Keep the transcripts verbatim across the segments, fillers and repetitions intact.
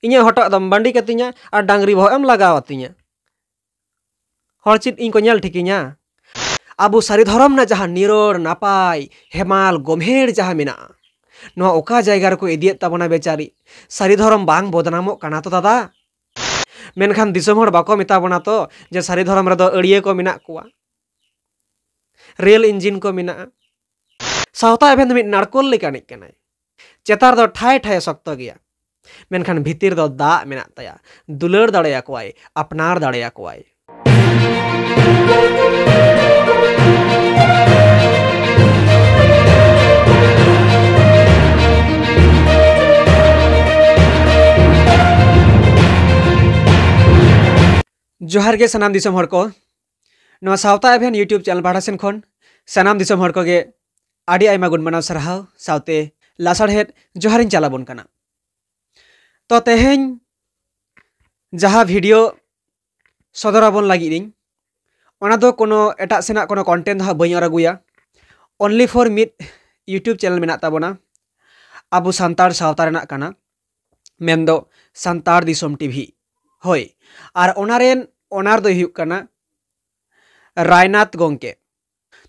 ᱤᱧᱟᱹᱜ ᱦᱚᱴᱚᱜ ᱫᱚᱢ ᱵᱟᱺᱰᱤ ᱠᱟᱹᱛᱤᱧᱟ ᱟᱨ ᱰᱟᱝᱨᱤ ᱵᱚᱦᱚᱜ ᱮᱢ ᱞᱟᱜᱟᱣ ᱟᱹᱛᱤᱧᱟ᱾ ᱦᱚᱲ ᱪᱮᱫ ᱤᱧ ᱠᱚ ᱧᱮᱞ ᱴᱷᱤᱠᱤᱧᱟ? ᱟᱵᱚ ᱥᱟᱹᱨᱤ ᱫᱷᱚᱨᱚᱢ ᱨᱮᱱᱟᱜ ᱡᱟᱦᱟᱸ ᱱᱤᱨᱚᱲ, ᱱᱟᱯᱟᱭ, ᱦᱮᱢᱟᱞ, ᱜᱚᱢᱦᱮᱲ ᱡᱟᱦᱟᱸ ᱢᱮᱱᱟᱜᱼᱟ, ᱱᱚᱣᱟ ᱚᱠᱟ ᱡᱟᱭᱜᱟ ᱨᱮᱠᱚ ᱤᱫᱤᱭᱮᱫ ᱛᱟᱵᱚᱱᱟ ᱵᱮᱪᱟᱨᱤ? ᱥᱟᱹᱨᱤ ᱫᱷᱚᱨᱚᱢ ᱵᱟᱝ ᱵᱚᱫᱱᱟᱢᱚᱜ ᱠᱟᱱᱟ ᱛᱚ ᱫᱟᱫᱟ? ᱢᱮᱱᱠᱷᱟᱱ ᱫᱤᱥᱚᱢ ᱦᱚᱲ ᱵᱟᱠᱚ ᱢᱮᱛᱟ ᱵᱚᱱᱟ ᱛᱚ ᱡᱮ ᱥᱟᱹᱨᱤ ᱫᱷᱚᱨᱚᱢ ᱨᱮᱫᱚ ᱟᱹᱲᱭᱟᱹ ᱠᱚ ᱢᱮᱱᱟᱜ ᱠᱚᱣᱟ, ᱨᱮᱞ ᱤᱧᱡᱤᱱ ᱠᱚ ᱢᱮᱱᱟᱜᱼᱟ᱾ ᱥᱟᱶᱛᱟ ᱮᱵᱷᱮᱱ ᱫᱚ ᱢᱤᱫ ᱱᱟᱲᱠᱳᱞ ᱞᱮᱠᱟᱱᱤᱡ ᱠᱟᱱᱟᱭ᱾ ᱪᱮᱛᱟᱱ ᱨᱮᱫᱚ ᱴᱷᱟᱭ ᱴᱷᱟᱭ ᱥᱚᱠᱛᱚ ᱜᱮᱭᱟ, ᱢᱮᱱᱠᱷᱟᱱ ᱵᱷᱤᱛᱤᱨ ᱫᱚ ᱫᱟᱜ ᱢᱮᱱᱟᱜ ᱛᱟᱭᱟ᱾ ᱫᱩᱞᱟᱹᱲ ᱫᱟᱲᱮᱭᱟᱠᱚᱣᱟᱭ, ᱟᱯᱱᱟᱨ ᱫᱟᱲᱮᱭᱟᱠᱚᱣᱟᱭ᱾ ᱡᱚᱦᱟᱨ ᱜᱮ ᱥᱟᱱᱟᱢ ᱫᱤᱥᱚᱢ ᱦᱚᱲ ᱠᱚ᱾ ᱱᱚᱣᱟ ᱥᱟᱶᱛᱟ ᱮᱵᱷᱮᱱ YouTube ᱪᱮᱱᱮᱞ ᱯᱟᱦᱴᱟ ᱥᱮᱱ ᱠᱷᱚᱱ ᱥᱟᱱᱟᱢ ᱫᱤᱥᱚᱢ ᱦᱚᱲ ᱠᱚᱜᱮ ᱟᱹᱰᱤ ᱟᱭᱢᱟ ᱜᱩᱱ ᱢᱟᱱᱟᱣ ᱥᱟᱨᱦᱟᱣ ᱥᱟᱶᱛᱮ ᱞᱟᱥᱟᱲᱦᱮᱫ ᱡᱚᱦᱟᱨᱤᱧ ᱪᱟᱞᱟᱵᱚᱱ ᱠᱟᱱᱟ᱾ ᱛᱚ ᱛᱮᱦᱮᱧ ᱡᱟᱦᱟᱸ ᱵᱷᱤᱰᱤᱭᱳ ᱥᱚᱫᱚᱨ ᱟᱵᱚᱱ ᱞᱟᱹᱜᱤᱫ ᱤᱧ, ᱚᱱᱟ ᱫᱚ ᱠᱳᱱᱳ ᱮᱴᱟᱜ ᱥᱮᱱᱟᱜ ᱠᱳᱱᱳ ᱠᱚᱱᱴᱮᱱᱴ ᱫᱚ ᱦᱟᱸᱜ ᱵᱟᱹᱧ ᱚᱨ ᱟᱹᱜᱩᱭᱟ᱾ Only for ᱢᱤᱫ YouTube ᱪᱮᱱᱮᱞ ᱢᱮᱱᱟᱜ ᱛᱟᱵᱚᱱᱟ, ᱟᱵᱚ ᱥᱟᱱᱛᱟᱲ ᱥᱟᱶᱛᱟ ᱨᱮᱱᱟᱜ ᱠᱟᱱᱟ, ᱢᱮᱱᱫᱚ ᱥᱟᱱᱛᱟᱲ ᱫᱤᱥᱚᱢ ᱴᱤᱵᱷᱤ᱾ ᱦᱳᱭ, ᱟᱨ ᱚᱱᱟ ᱨᱮᱱ ᱚᱱᱟᱨ ᱫᱚᱭ ᱦᱩᱭᱩᱜ ᱠᱟᱱᱟ ᱨᱟᱭᱱᱟᱛᱷ ᱜᱚᱢᱠᱮ᱾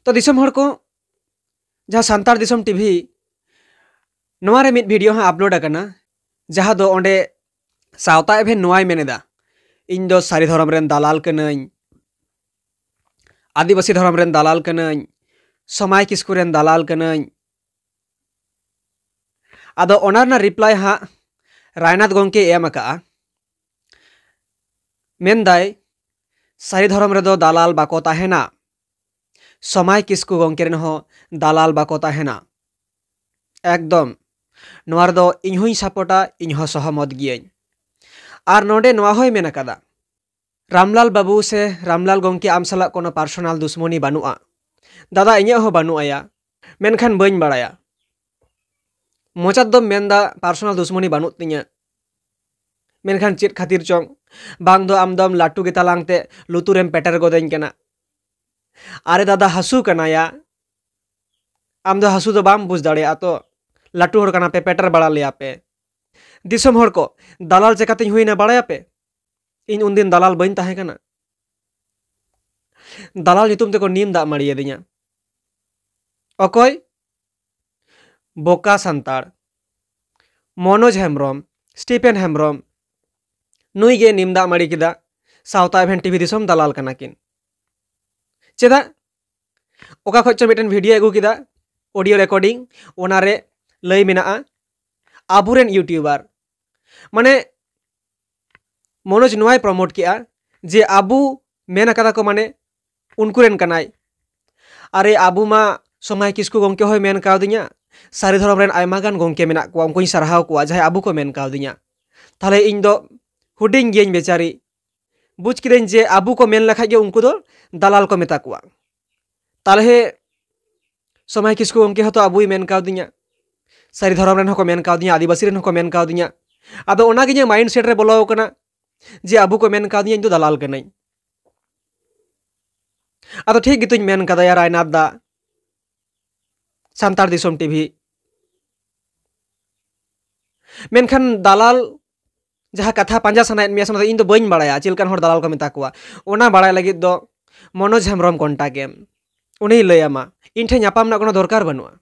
ᱛᱚ ᱫᱤᱥᱚᱢ ᱦᱚᱲ ᱠᱚ, ᱡᱟᱦᱟᱸ ᱥᱟᱱᱛᱟᱲ ᱫᱤᱥᱚᱢ ᱴᱤᱵᱷᱤ, ᱱᱚᱣᱟ ᱨᱮ ᱢᱤᱫ ᱵᱷᱤᱰᱤᱭᱳ ᱦᱟᱸᱜ ᱟᱯᱞᱳᱰ ᱟᱠᱟᱱᱟ, ᱡᱟᱦᱟᱸ ᱫᱚ ᱚᱸᱰᱮ ᱥᱟᱶᱛᱟ ᱮᱵᱷᱮᱱ ᱱᱚᱣᱟᱭ ᱢᱮᱱ ᱮᱫᱟ, "ᱤᱧ ᱫᱚ ᱥᱟᱹᱨᱤ ᱫᱷᱚᱨᱚᱢ ᱨᱮᱱ ᱫᱟᱞᱟᱞ ᱠᱟᱹᱱᱟᱹᱧ, ᱟᱹᱫᱤᱵᱟᱹᱥᱤ ᱫᱷᱚᱨᱚᱢ ᱨᱮᱱ ᱫᱟᱞᱟᱞ ᱠᱟᱹᱱᱟᱹᱧ, ᱥᱚᱢᱟᱭ ᱠᱤᱥᱠᱩ ᱨᱮᱱ ᱫᱟᱞᱟᱞ ᱠᱟᱹᱱᱟᱹᱧ᱾" ᱟᱫᱚ ᱚᱱᱟ ᱨᱮᱱᱟᱜ ᱨᱤᱯᱞᱟᱭ ᱦᱟᱸᱜ ᱨᱟᱭᱱᱟᱛᱷ ᱜᱚᱢᱠᱮ ᱮᱢ ᱟᱠᱟᱜᱼᱟ᱾ ᱢᱮᱱᱫᱟᱭ, "ᱥᱟᱹᱨᱤ ᱫᱷᱚᱨᱚᱢ ᱨᱮᱫᱚ ᱫᱟᱞᱟᱞ ᱵᱟᱠᱚ ᱛᱟᱦᱮᱱᱟ, ᱥᱚᱢᱟᱭ ᱠᱤᱥᱠᱩ ᱜᱚᱢᱠᱮ ᱨᱮᱱ ᱦᱚᱸ ᱫᱟᱞᱟᱞ ᱵᱟᱠᱚ ᱛᱟᱦᱮᱱᱟ᱾" ᱮᱠᱫᱚᱢ, ᱱᱚᱣᱟ ᱨᱮᱫᱚ ᱤᱧ ᱦᱚᱸᱧ ᱥᱟᱯᱳᱨᱴᱟ, ᱤᱧ ᱦᱚᱸ ᱥᱚᱦᱚᱢᱚᱛ ᱜᱤᱭᱟᱹᱧ᱾ ᱟᱨ ᱱᱚᱰᱮ ᱱᱚᱣᱟ ᱦᱚᱸᱭ ᱢᱮᱱ ᱟᱠᱟᱫᱟ, "ᱨᱟᱢᱞᱟᱞ ᱵᱟᱹᱵᱩ ᱥᱮ ᱨᱟᱢᱞᱟᱞ ᱜᱚᱢᱠᱮ, ᱟᱢ ᱥᱟᱞᱟᱜ ᱠᱳᱱᱳ ᱯᱟᱨᱥᱳᱱᱟᱞ ᱫᱩᱥᱢᱚᱱᱤ ᱵᱟᱹᱱᱩᱜᱼᱟ, ᱫᱟᱫᱟ ᱤᱧᱟᱹᱜ ᱦᱚᱸ ᱵᱟᱹᱱᱩᱜ ᱟᱭᱟ, ᱢᱮᱱᱠᱷᱟᱱ ᱵᱟᱹᱧ ᱵᱟᱲᱟᱭᱟ, ᱢᱚᱪᱟ ᱛᱮᱫᱚᱢ ᱢᱮᱱᱫᱟ ᱯᱟᱨᱥᱳᱱᱟᱞ ᱫᱩᱥᱢᱚᱱᱤ ᱵᱟᱹᱱᱩᱜ ᱛᱤᱧᱟᱹ, ᱢᱮᱱᱠᱷᱟᱱ ᱪᱮᱫ ᱠᱷᱟᱹᱛᱤᱨ ᱪᱚᱝ ᱵᱟᱝ ᱫᱚ ᱟᱢ ᱫᱚᱢ ᱞᱟᱹᱴᱩ ᱜᱮ ᱛᱟᱞᱟᱝ ᱛᱮ ᱞᱩᱛᱩᱨᱮᱢ ᱯᱮᱴᱮᱨ ᱜᱚᱫᱟᱹᱧ ᱠᱟᱱᱟ᱾ ᱟᱨᱮ ᱫᱟᱫᱟ, ᱦᱟᱹᱥᱩ ᱠᱟᱱᱟᱭᱟ, ᱟᱢ ᱫᱚ ᱦᱟᱹᱥᱩ ᱫᱚ ᱵᱟᱢ ᱵᱩᱡᱽ ᱫᱟᱲᱮᱭᱟᱜᱼᱟ ᱛᱚ, ᱞᱟᱹᱴᱩ ᱦᱚᱲ ᱠᱟᱱᱟ ᱯᱮ, ᱯᱮᱴᱮᱨ ᱵᱟᱲᱟ ᱞᱮᱭᱟ ᱯᱮ, ᱫᱤᱥᱚᱢ ᱦᱚᱲ ᱠᱚ, ᱫᱟᱞᱟᱞ ᱪᱮᱠᱟᱛᱤᱧ ᱦᱩᱭᱱᱟ ᱵᱟᱲᱟᱭᱟᱯᱮ? ᱤᱧ ᱩᱱᱫᱤᱱ ᱫᱟᱞᱟᱞ ᱵᱟᱹᱧ ᱛᱟᱦᱮᱸ ᱠᱟᱱᱟ᱾ ᱫᱟᱞᱟᱞ ᱧᱩᱛᱩᱢ ᱛᱮᱠᱚ ᱱᱤᱢ ᱫᱟᱜ ᱢᱟᱹᱲᱤᱭᱟᱫᱤᱧᱟ᱾ ᱚᱠᱚᱭ? ᱵᱚᱠᱟ ᱥᱟᱱᱛᱟᱲ ᱢᱚᱱᱳᱡᱽ ᱦᱮᱢᱵᱨᱚᱢ, ᱥᱴᱤᱯᱷᱮᱱ ᱦᱮᱢᱵᱨᱚᱢ, ᱱᱩᱭ ᱜᱮ ᱱᱤᱢ ᱫᱟᱜ ᱢᱟᱹᱲᱤ ᱠᱮᱫᱟ᱾ ᱥᱟᱶᱛᱟ ᱮᱵᱷᱮᱱ ᱴᱤᱵᱷᱤ ᱫᱤᱥᱚᱢ ᱫᱟᱞᱟᱞ ᱠᱟᱱᱟ ᱠᱤᱱ᱾ ᱪᱮᱫᱟᱜ? ᱚᱠᱟ ᱠᱷᱚᱡ ᱪᱚ ᱢᱤᱫᱴᱮᱱ ᱵᱷᱤᱰᱤᱭᱳ ᱟᱹᱜᱩ ᱠᱮᱫᱟ, ᱚᱰᱤᱭᱳ ᱨᱮᱠᱚᱨᱰᱤᱝ, ᱚᱱᱟᱨᱮ ᱞᱟᱹᱭ ᱢᱮᱱᱟᱜᱼᱟ ᱟᱵᱚᱨᱮᱱ ᱤᱭᱩᱴᱤᱭᱩᱵᱟᱨ, ᱢᱟᱱᱮ ᱢᱚᱱᱳᱡᱽ ᱱᱚᱣᱟᱭ ᱯᱨᱚᱢᱳᱴ ᱠᱮᱜᱼᱟ ᱡᱮ ᱟᱵᱚ ᱢᱮᱱ ᱟᱠᱟᱫᱟ ᱠᱚ, ᱢᱟᱱᱮ ᱩᱱᱠᱩ ᱨᱮᱱ ᱠᱟᱱᱟᱭ᱾ ᱟᱨᱮ, ᱟᱵᱚ ᱢᱟ ᱥᱚᱢᱟᱭ ᱠᱤᱥᱠᱩ ᱜᱚᱢᱠᱮ ᱦᱚᱸᱭ ᱢᱮᱱ ᱠᱟᱣᱫᱤᱧᱟ, ᱥᱟᱹᱨᱤ ᱫᱷᱚᱨᱚᱢ ᱨᱮᱱ ᱟᱭᱢᱟ ᱜᱟᱱ ᱜᱚᱢᱠᱮ ᱢᱮᱱᱟᱜ ᱠᱚᱣᱟ, ᱩᱱᱠᱩᱧ ᱥᱟᱨᱦᱟᱣ ᱠᱚᱣᱟ ᱡᱟᱦᱟᱸᱭ ᱟᱵᱚ ᱠᱚ ᱢᱮᱱ ᱠᱟᱣᱫᱤᱧᱟ᱾ ᱛᱟᱦᱞᱮ ᱤᱧ ᱫᱚ ᱦᱩᱰᱤᱧ ᱜᱤᱭᱟᱹᱧ ᱵᱮᱪᱟᱨᱤ, ᱵᱩᱡᱽ ᱠᱤᱫᱟᱹᱧ ᱡᱮ ᱟᱵᱚ ᱠᱚ ᱢᱮᱱ ᱞᱮᱠᱷᱟᱡ ᱜᱮ ᱩᱱᱠᱩ ᱫᱚ ᱫᱟᱞᱟᱞ ᱠᱚ ᱢᱮᱛᱟ ᱠᱚᱣᱟ᱾ ᱛᱟᱦᱞᱮ ᱥᱚᱢᱟᱭ ᱠᱤᱥᱠᱩ ᱜᱚᱢᱠᱮ ᱦᱚᱸᱛᱚ ᱟᱵᱚᱭ ᱢᱮᱱ ᱠᱟᱣᱫᱤᱧᱟ, ᱥᱟᱹᱨᱤ ᱫᱷᱚᱨᱚᱢ ᱨᱮᱱ ᱦᱚᱸᱠᱚ ᱢᱮᱱ ᱠᱟᱣᱫᱤᱧᱟ, ᱟᱹᱫᱤᱵᱟᱹᱥᱤ ᱨᱮᱱ ᱦᱚᱸᱠᱚ ᱢᱮᱱ ᱠᱟᱣᱫᱤᱧᱟ᱾ ᱟᱫᱚ ᱚᱱᱟᱜᱮ ᱤᱧᱟᱹᱜ ᱢᱟᱭᱤᱱᱰ ᱥᱮᱴ ᱨᱮ ᱵᱚᱞᱚ ᱟᱠᱟᱱᱟ ᱡᱮ ᱟᱵᱚ ᱠᱚ ᱢᱮᱱ ᱠᱟᱣᱫᱤᱧᱟ ᱤᱧ ᱫᱚ ᱫᱟᱞᱟᱞ ᱠᱟᱹᱱᱟᱹᱧ᱾ ᱟᱫᱚ ᱴᱷᱤᱠ ᱜᱮᱛᱚᱧ ᱢᱮᱱ ᱠᱟᱫᱟᱭᱟ ᱨᱟᱭᱱᱟᱛᱷ ᱫᱟ, ᱥᱟᱱᱛᱟᱲ ᱫᱤᱥᱚᱢ ᱴᱤᱵᱷᱤ᱾ ᱢᱮᱱᱠᱷᱟᱱ ᱫᱟᱞᱟᱞ ᱡᱟᱦᱟᱸ ᱠᱟᱛᱷᱟ ᱯᱟᱸᱡᱟ ᱥᱟᱱᱟᱭᱮᱫ ᱢᱮᱭᱟ ᱥᱮ, ᱚᱱᱟ ᱫᱚ ᱤᱧ ᱫᱚ ᱵᱟᱹᱧ ᱵᱟᱲᱟᱭᱟ ᱪᱮᱫ ᱞᱮᱠᱟᱱ ᱦᱚᱲ ᱫᱟᱞᱟᱞ ᱠᱚ ᱢᱮᱛᱟ ᱠᱚᱣᱟ᱾ ᱚᱱᱟ ᱵᱟᱲᱟᱭ ᱞᱟᱹᱜᱤᱫ ᱫᱚ ᱢᱚᱱᱳᱡᱽ ᱦᱮᱢᱵᱨᱚᱢ ᱠᱚᱱᱴᱟᱠᱴ ᱮᱢ, ᱩᱱᱤᱭ ᱞᱟᱹᱭ ᱟᱢᱟ᱾ ᱤᱧ ᱴᱷᱮᱱ ᱧᱟᱯᱟᱢ ᱨᱮᱱᱟᱜ ᱠᱳᱱᱳ ᱫᱚᱨᱠᱟᱨ ᱵᱟᱹᱱᱩᱜᱼᱟ᱾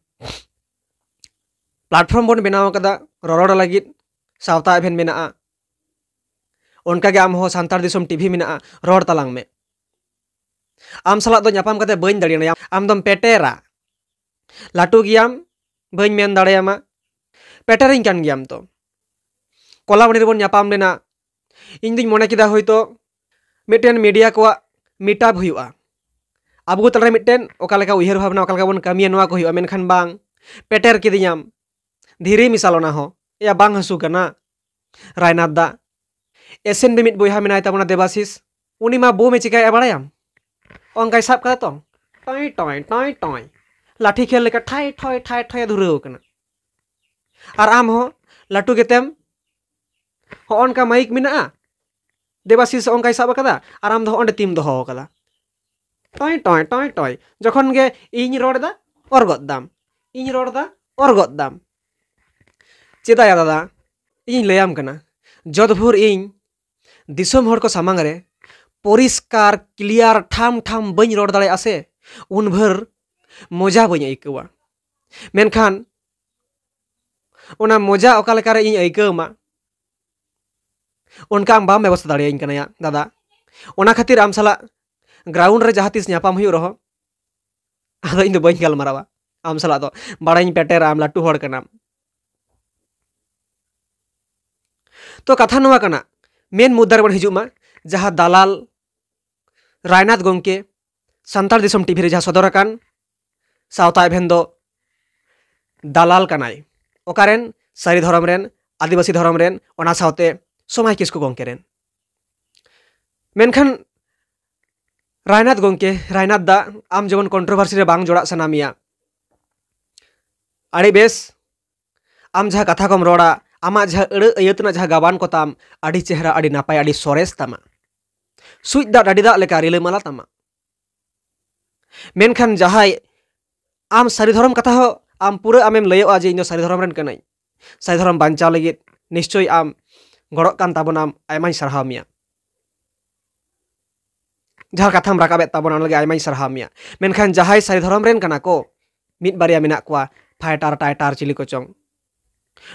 ᱯᱞᱟᱴᱯᱷᱚᱨᱢ ᱵᱚᱱ ᱵᱮᱱᱟᱣ ᱟᱠᱟᱫᱟ ᱨᱚᱨᱚᱲ ᱞᱟᱹᱜᱤᱫ ᱥᱟᱶᱛᱟ ᱮᱵᱷᱮᱱ ᱢᱮᱱᱟᱜᱼᱟ, ᱚᱱᱠᱟᱜᱮ ᱟᱢ ᱦᱚᱸ ᱥᱟᱱᱛᱟᱲ ᱫᱤᱥᱚᱢ ᱴᱤᱵᱷᱤ ᱢᱮᱱᱟᱜᱼᱟ, ᱨᱚᱲ ᱛᱟᱞᱟᱝ ᱢᱮ᱾ ᱟᱢ ᱥᱟᱞᱟᱜ ᱫᱚ ᱧᱟᱯᱟᱢ ᱠᱟᱛᱮ ᱵᱟᱹᱧ ᱫᱟᱲᱮᱭᱟᱜᱼᱟ, ᱟᱢ ᱫᱚᱢ ᱯᱮᱴᱮᱨᱟ, ᱞᱟᱹᱴᱩ ᱜᱮᱭᱟᱢ, ᱵᱟᱹᱧ ᱢᱮᱱ ᱫᱟᱲᱮᱭᱟᱢᱟ, ᱯᱮᱴᱮᱨᱤᱧ ᱠᱟᱱ ᱜᱮᱭᱟᱢ ᱛᱚ᱾ ᱠᱚᱞᱟᱵᱚᱱᱤ ᱨᱮᱵᱚᱱ ᱧᱟᱯᱟᱢ ᱞᱮᱱᱟ, ᱤᱧ ᱫᱩᱧ ᱢᱚᱱᱮ ᱠᱮᱫᱟ ᱦᱳᱭᱛᱳ ᱢᱤᱫᱴᱮᱱ ᱢᱤᱰᱤᱭᱟ ᱠᱚᱣᱟᱜ ᱢᱤᱴᱟᱯ ᱦᱩᱭᱩᱜᱼᱟ, ᱟᱵᱚ ᱠᱚ ᱛᱟᱞᱟᱨᱮ ᱢᱤᱫᱴᱮᱱ ᱚᱠᱟ ᱞᱮᱠᱟ ᱩᱭᱦᱟᱹᱨ ᱵᱷᱟᱵᱽᱱᱟ, ᱚᱠᱟ ᱞᱮᱠᱟ ᱵᱚᱱ ᱠᱟᱹᱢᱤᱭᱟ, ᱱᱚᱣᱟ ᱠᱚ ᱦᱩᱭᱩᱜᱼᱟ᱾ ᱢᱮᱱᱠᱷᱟᱱ ᱵᱟᱝ, ᱯᱮᱴᱮᱨ ᱠᱤᱫᱤᱧᱟᱢ, ᱫᱷᱤᱨᱤ ᱢᱮᱥᱟᱞ ᱚᱱᱟ ᱦᱚᱸ᱾ ᱮᱭᱟ, ᱵᱟᱝ ᱦᱟᱹᱥᱩ ᱠᱟᱱᱟ? ᱨᱟᱭᱱᱟᱛᱷ ᱫᱟ, ᱮᱥᱮᱱ ᱵᱤᱢᱤᱫ ᱵᱚᱭᱦᱟ ᱢᱮᱱᱟᱭ ᱛᱟᱵᱚᱱᱟ ᱫᱮᱵᱟᱥᱤᱥ, ᱩᱱᱤ ᱢᱟ ᱵᱳᱢ ᱮ ᱪᱤᱠᱟᱭᱮᱫᱼᱟ ᱵᱟᱲᱟᱭᱟᱢ? ᱚᱱᱠᱟᱭ ᱥᱟᱵ ᱠᱟᱫᱟ ᱛᱚ, ᱴᱚᱭ ᱴᱚᱭ ᱴᱚᱭ ᱴᱚᱭ, ᱞᱟᱴᱷᱤ ᱠᱷᱮᱞ ᱞᱮᱠᱟ ᱴᱷᱟᱭ ᱴᱷᱚᱭ ᱴᱷᱟᱭ ᱴᱷᱚᱭ ᱮ ᱫᱷᱩᱨᱟᱹᱣ ᱠᱟᱱᱟ᱾ ᱟᱨ ᱟᱢ ᱦᱚᱸ ᱞᱟᱹᱴᱩ ᱜᱮᱛᱮᱢ, ᱦᱚᱸᱜᱼᱚ ᱱᱚᱝᱠᱟ ᱢᱟᱭᱤᱠ ᱢᱮᱱᱟᱜᱼᱟ, ᱫᱮᱵᱟᱥᱤᱥ ᱚᱱᱠᱟᱭ ᱥᱟᱵ ᱟᱠᱟᱫᱟ, ᱟᱨ ᱟᱢ ᱫᱚ ᱦᱚᱸᱜᱼᱚ ᱚᱸᱰᱮ ᱛᱤᱢ ᱫᱚᱦᱚ ᱟᱠᱟᱫᱟ᱾ ᱴᱚᱭ ᱴᱚᱭ ᱴᱚᱭ ᱴᱚᱭ, ᱡᱚᱠᱷᱚᱱ ᱜᱮ ᱤᱧ ᱨᱚᱲ ᱮᱫᱟ, ᱚᱨ ᱜᱚᱫ ᱫᱟᱢ, ᱤᱧ ᱨᱚᱲ ᱮᱫᱟ, ᱚᱨ ᱜᱚᱫ ᱫᱟᱢ᱾ ᱪᱮᱫᱟᱜ ᱭᱟ ᱫᱟᱫᱟ? ᱤᱧᱤᱧ ᱞᱟᱹᱭᱟᱢ ᱠᱟᱱᱟ, ᱡᱚᱛ ᱵᱷᱳᱨ ᱤᱧ ᱫᱤᱥᱚᱢ ᱦᱚᱲ ᱠᱚ ᱥᱟᱢᱟᱝ ᱨᱮ ᱯᱚᱨᱤᱥᱠᱟᱨ, ᱠᱞᱤᱭᱟᱨ, ᱴᱷᱟᱢ ᱴᱷᱟᱢ ᱵᱟᱹᱧ ᱨᱚᱲ ᱫᱟᱲᱮᱭᱟᱜᱼᱟ ᱥᱮ, ᱩᱱ ᱵᱷᱳᱨ ᱢᱚᱡᱟ ᱵᱟᱹᱧ ᱟᱹᱭᱠᱟᱹᱣᱟ᱾ ᱢᱮᱱᱠᱷᱟᱱ ᱚᱱᱟ ᱢᱚᱡᱟ ᱚᱠᱟ ᱞᱮᱠᱟᱨᱮ ᱤᱧ ᱟᱹᱭᱠᱟᱹᱣ ᱢᱟ, ᱚᱱᱠᱟ ᱟᱢ ᱵᱟᱢ ᱵᱮᱵᱚᱥᱛᱷᱟ ᱫᱟᱲᱮᱭᱟᱹᱧ ᱠᱟᱱᱟ ᱭᱟ ᱫᱟᱫᱟ᱾ ᱚᱱᱟ ᱠᱷᱟᱹᱛᱤᱨ ᱟᱢ ᱥᱟᱞᱟᱜ ᱜᱨᱟᱣᱩᱱᱰ ᱨᱮ ᱡᱟᱦᱟᱸ ᱛᱤᱥ ᱧᱟᱯᱟᱢ ᱦᱩᱭᱩᱜ ᱨᱮᱦᱚᱸ, ᱟᱫᱚ ᱤᱧ ᱫᱚ ᱵᱟᱹᱧ ᱜᱟᱞᱢᱟᱨᱟᱣᱟ ᱟᱢ ᱥᱟᱞᱟᱜ ᱫᱚ᱾ ᱵᱟᱲᱟᱭᱤᱧ ᱯᱮᱴᱮᱨᱟ, ᱟᱢ ᱞᱟᱹᱴᱩ ᱦᱚᱲ ᱠᱟᱱᱟᱢ᱾ ᱛᱚ ᱠᱟᱛᱷᱟ ᱱᱚᱣᱟ ᱠᱟᱱᱟ, ᱢᱮᱱ ᱢᱩᱫᱽᱫᱟ ᱨᱮᱵᱚᱱ ᱦᱤᱡᱩᱜ ᱢᱟ, ᱡᱟᱦᱟᱸ ᱫᱟᱞᱟᱞ ᱨᱟᱭᱱᱟᱛᱷ ᱜᱚᱢᱠᱮ ᱥᱟᱱᱛᱟᱲ ᱫᱤᱥᱚᱢ ᱴᱤᱵᱷᱤ ᱨᱮ ᱡᱟᱦᱟᱸ ᱥᱚᱫᱚᱨ ᱟᱠᱟᱱ ᱥᱟᱶᱛᱟ ᱮᱵᱷᱮᱱ ᱫᱚ ᱫᱟᱞᱟᱞ ᱠᱟᱱᱟᱭ᱾ ᱚᱠᱟᱨᱮᱱ? ᱥᱟᱹᱨᱤ ᱫᱷᱚᱨᱚᱢ ᱨᱮᱱ, ᱟᱹᱫᱤᱵᱟᱹᱥᱤ ᱫᱷᱚᱨᱚᱢ ᱨᱮᱱ, ᱚᱱᱟ ᱥᱟᱶᱛᱮ ᱥᱚᱢᱟᱭ ᱠᱤᱥᱠᱩ ᱜᱚᱢᱠᱮ ᱨᱮᱱ᱾ ᱢᱮᱱᱠᱷᱟᱱ ᱨᱟᱭᱱᱟᱛᱷ ᱜᱚᱢᱠᱮ, ᱨᱟᱭᱱᱟᱛᱷ ᱫᱟ, ᱟᱢ ᱡᱮᱢᱚᱱ ᱠᱚᱱᱴᱨᱳᱵᱷᱟᱨᱥᱤ ᱨᱮ ᱵᱟᱝ ᱡᱚᱲᱟᱜ ᱥᱟᱱᱟ ᱢᱮᱭᱟ, ᱟᱹᱰᱤ ᱵᱮᱥ᱾ ᱟᱢ ᱡᱟᱦᱟᱸ ᱠᱟᱛᱷᱟ ᱠᱚᱢ ᱨᱚᱲᱟ, ᱟᱢᱟᱜ ᱡᱟᱦᱟᱸ ᱟᱹᱲᱟᱹ ᱟᱹᱭᱟᱹᱛ ᱨᱮᱱᱟᱜ ᱡᱟᱦᱟᱸ ᱜᱟᱵᱟᱱ ᱠᱚ ᱛᱟᱢ, ᱟᱹᱰᱤ ᱪᱮᱦᱨᱟ, ᱟᱹᱰᱤ ᱱᱟᱯᱟᱭ, ᱟᱹᱰᱤ ᱥᱚᱨᱮᱥ ᱛᱟᱢᱟ᱾ ᱥᱩᱡ ᱫᱟᱜ ᱰᱟᱹᱰᱤ ᱫᱟᱜ ᱞᱮᱠᱟ ᱨᱤᱞᱟᱹᱢᱟᱞᱟ ᱛᱟᱢᱟ᱾ ᱢᱮᱱᱠᱷᱟᱱ ᱡᱟᱦᱟᱸᱭ ᱟᱢ ᱥᱟᱹᱨᱤ ᱫᱷᱚᱨᱚᱢ ᱠᱟᱛᱷᱟ ᱦᱚᱸ ᱟᱢ ᱯᱩᱨᱟᱹ ᱟᱢᱮᱢ ᱞᱟᱹᱭᱚᱜᱼᱟ ᱡᱮ ᱤᱧ ᱫᱚ ᱥᱟᱹᱨᱤ ᱫᱷᱚᱨᱚᱢ ᱨᱮᱱ ᱠᱟᱹᱱᱟᱹᱧ, ᱥᱟᱹᱨᱤ ᱫᱷᱚᱨᱚᱢ ᱵᱟᱧᱪᱟᱣ ᱞᱟᱹᱜᱤᱫ ᱱᱤᱥᱪᱳᱭ ᱟᱢ ᱜᱚᱲᱚᱜ ᱠᱟᱱ ᱛᱟᱵᱚᱱᱟᱢ, ᱟᱭᱢᱟᱧ ᱥᱟᱨᱦᱟᱣ ᱢᱮᱭᱟ᱾ ᱡᱟᱦᱟᱸ ᱠᱟᱛᱷᱟᱢ ᱨᱟᱠᱟᱵᱮᱫ ᱛᱟᱵᱚᱱᱟ, ᱚᱱᱟ ᱞᱟᱹᱜᱤᱫ ᱟᱭᱢᱟᱧ ᱥᱟᱨᱦᱟᱣ ᱢᱮᱭᱟ᱾ ᱢᱮᱱᱠᱷᱟᱱ ᱡᱟᱦᱟᱸᱭ ᱥᱟᱹᱨᱤ ᱫᱷᱚᱨᱚᱢ ᱨᱮᱱ ᱠᱟᱱᱟ ᱠᱚ, ᱢᱤᱫ ᱵᱟᱨᱭᱟ ᱢᱮᱱᱟᱜ ᱠᱚᱣᱟ, ᱯᱷᱟᱭᱴᱟᱨ ᱴᱟᱭᱴᱟᱨ ᱪᱤᱞᱤ ᱠᱚᱪᱚᱝ,